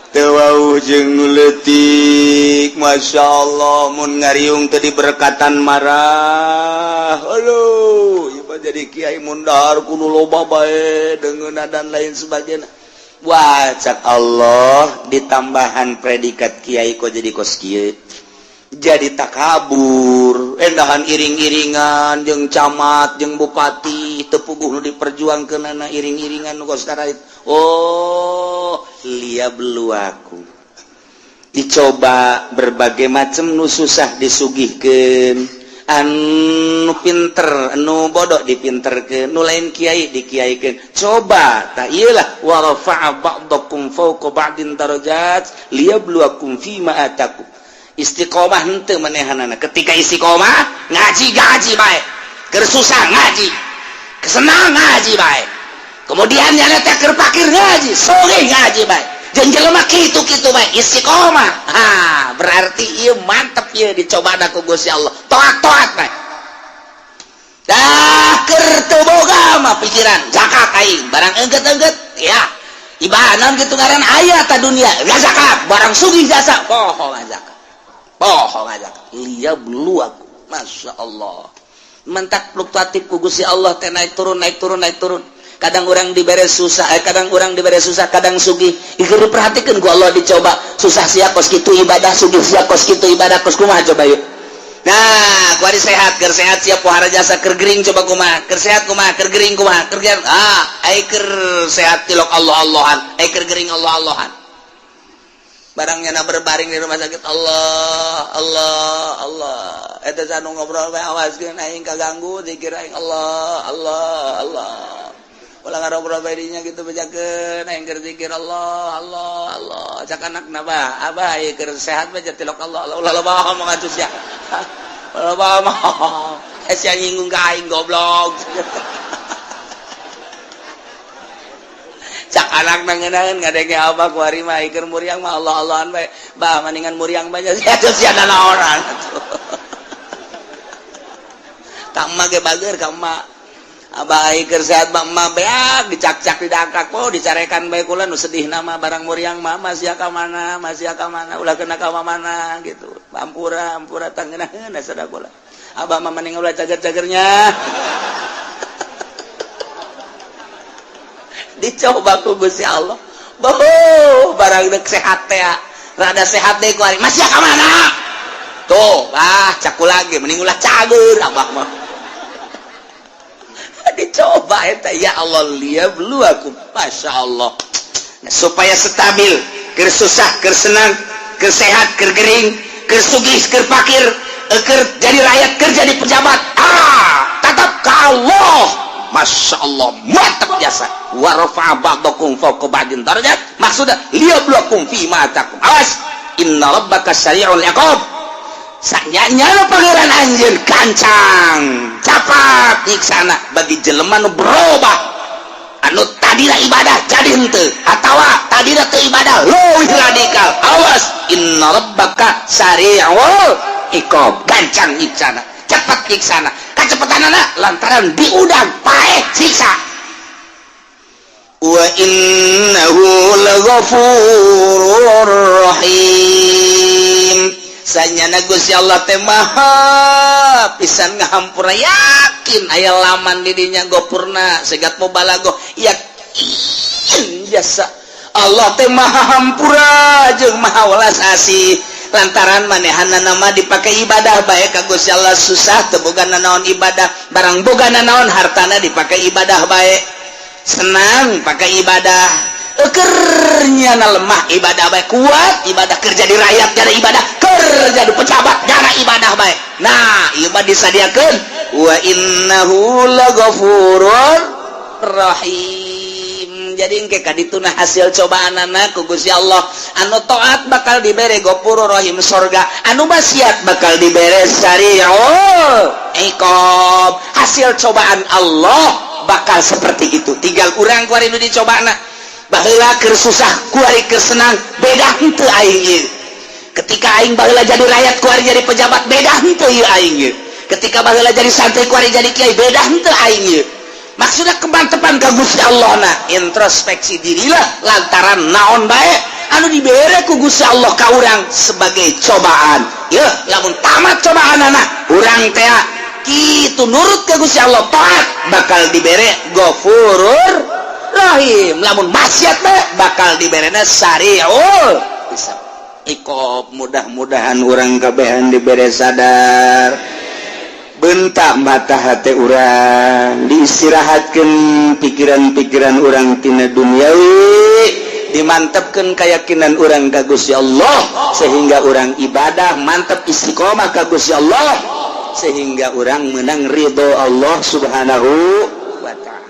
Teu jeung nu leutik, Masya Allah, mun ngariung teu diberkatan marah. Aduh, ieu mah jadi kiai mun dahar kudu loba bae deungeunna dan lain sebagainya. Wah, cak Allah, ditambahan predikat kiai kok jadi kos kieu, jadi takabur, endahan iring-iringan jeung camat jeung bupati, teu puguh nu diperjuangkeunana iring-iringan nu kos karait. Oh, liyabluwakum, dicoba berbagai macam, nu susah disugihkeun, anu pinter, anu bodoh dipinterkeun, nu lain kiai dikiaikeun. Coba tak iyalah, wa rafa'a ba'dakum fawqa ba'din darajat liyabluwakum fima atakum. Istiqomah henteu manehanana. Ketika istiqomah ngaji, ngaji bae, keur susah ngaji, kesenang ngaji bae, kemudian nyana teh keur pakir ngaji, sore ngaji bae, jeung jelema kitu-kitu bae istiqomah. Ha, berarti ieu mantep, ieu dicoba ku Gusti Allah, toat-toat bae. Dah keur teu boga mah pikiran zakat aing, barang engget-engget ya ibadah gitu, ngaran aya ta dunia ya zakat, barang sugih jasa poho zakat, poho zakat. Liyabluwakum, Masya Allah, mentak fluktuatif ku Gusti Allah teh, naik turun, naik turun, naik turun. Kadang orang dibere susah, kadang orang dibere susah, kadang sugih. Ieu diperhatikan ku Allah, dicoba susah sia kos kitu ibadah, sugih sia kos kitu ibadah, kos kumaha coba yuk. Nah, kuari sehat, keur sehat sia pohara jasa, keur gering coba kumaha, keur sehat kumaha, keur gering kumaha, keur gering, ah, ai keur sehat tilok Allah Allahan, ai keur gering Allah Allahan. Barang nyana berbaring di rumah sakit, Allah Allah Allah. Eta anu ngobrol bae, awaskeun aing kaganggu zikir aing, Allah Allah Allah. Ulah ngarobrol bae dinya gitu, bejakeun aing keur zikir Allah Allah Allah. Cak anakna, "Bah, abah ieu keur sehat bae tilok Allah Allah, ulah loba ngomong atuh sia. Ulah loba ngomong. Eh, sia nyinggung ka aing, goblok." Cak anak ngeunaan ngadenge abah kuari mah keur muriang mah Allah Allahan bae. Bah, mendingan muriang bae sia atuh, sia nanaonan atuh. Ka emak ge bager ka emak. Abah ai keur sehat mah emak beak dicakcak, didangkak, oh dicarekan bae kula. Nu sedih nama barang muriang mah, masih ka mana, masih ka mana, ulah kena ka mana gitu. Ampura, ampura, tangeunaheun sada kula. Abah mah mending ulah cager-cagernya. Dicoba ku Gusti Allah. Boh, barang dek sehat teh, rada sehat deh kuari. Masih ka mana? Tuh, ah caku lagi mending ulah cager abah mah. Dicoba eta, ya Allah, liyabluwakum, Masya Allah. Nah, supaya stabil, keur susah, keur senang, keur sehat, keur gering, keur sugih, keur pakir, keur jadi rakyat, keur jadi pejabat, ah tetap ke Allah. Masya Allah, mantap jasa. Wa rafa'a ba'dakum fawqa ba'din darajat, maksudnya liyabluwakum fi ma atakum. Awas, inna rabbaka sari'ul iqab. Sanyanya pangeran anjeun gancang capat nyiksana bagi jelema nu berubah, anu tadina ibadah jadi henteu, atawa tadina teu ibadah leuwih radikal. Awas, inna rabbaka sari'ul iqab, gancang nyiksana, cepat nyiksana. Kacepetanana lantaran diudang paeh siksa. Wa innahu laghafurur rahim. Sanyana Gusti Allah teh maha pisan ngahampura, yakin aya laman di dinya gopurna segat mubalago, yakin jasa Allah teh maha hampura jeung maha welas asih. Lantaran manehana nama dipakai ibadah bae ka Gusti Allah, susah teu boga nanaon ibadah, barang boga nanaon hartana dipakai ibadah bae, senang pakai ibadah, ekernya na lemah ibadah bae, kuat ibadah, kerja di rakyat jadi ibadah, kerja di pejabat jana ibadah bae. Nah, ieu mah disadiakeun Wa innahu laghafurur rahim. Jadi engke kadituna hasil cobaan anak ku Gusti Allah. Anu taat bakal dibere Gofurur Rohim, sorga. Anu maksiat bakal dibere sariul iqob. Hasil cobaan Allah bakal seperti itu. Tinggal urang kuari nu dicobana. Baheula keur susah, kuari keur senang, beda henteu aing ieu? Ketika aing baheula jadi rakyat, kuari jadi pejabat, beda henteu ieu aing ieu? Ketika baheula jadi santri, kuari jadi kiai, beda henteu aing ieu? Maksudnya kemantepan ka Gusti Allah. Nah, introspeksi dirilah, lantaran naon bae anu dibere ku Gusti Allah ka urang sebagai cobaan ya. Lamun tamat cobaan anak urang teh kitu, nurut ke Gusti Allah, taat, bakal dibere Gofurur Rahim. Lamun maksiat bae, bakal diberena sariul hisab, iqob. Mudah-mudahan urang kabehan dibere sadar, bentak mata hati urang, diistirahatkan pikiran-pikiran urang tina duniawi, dimantapkan keyakinan urang ka Gusti Allah, sehingga urang ibadah mantap, istiqomah ka Gusti Allah, sehingga urang menang ridho Allah Subhanahu wa Ta'ala.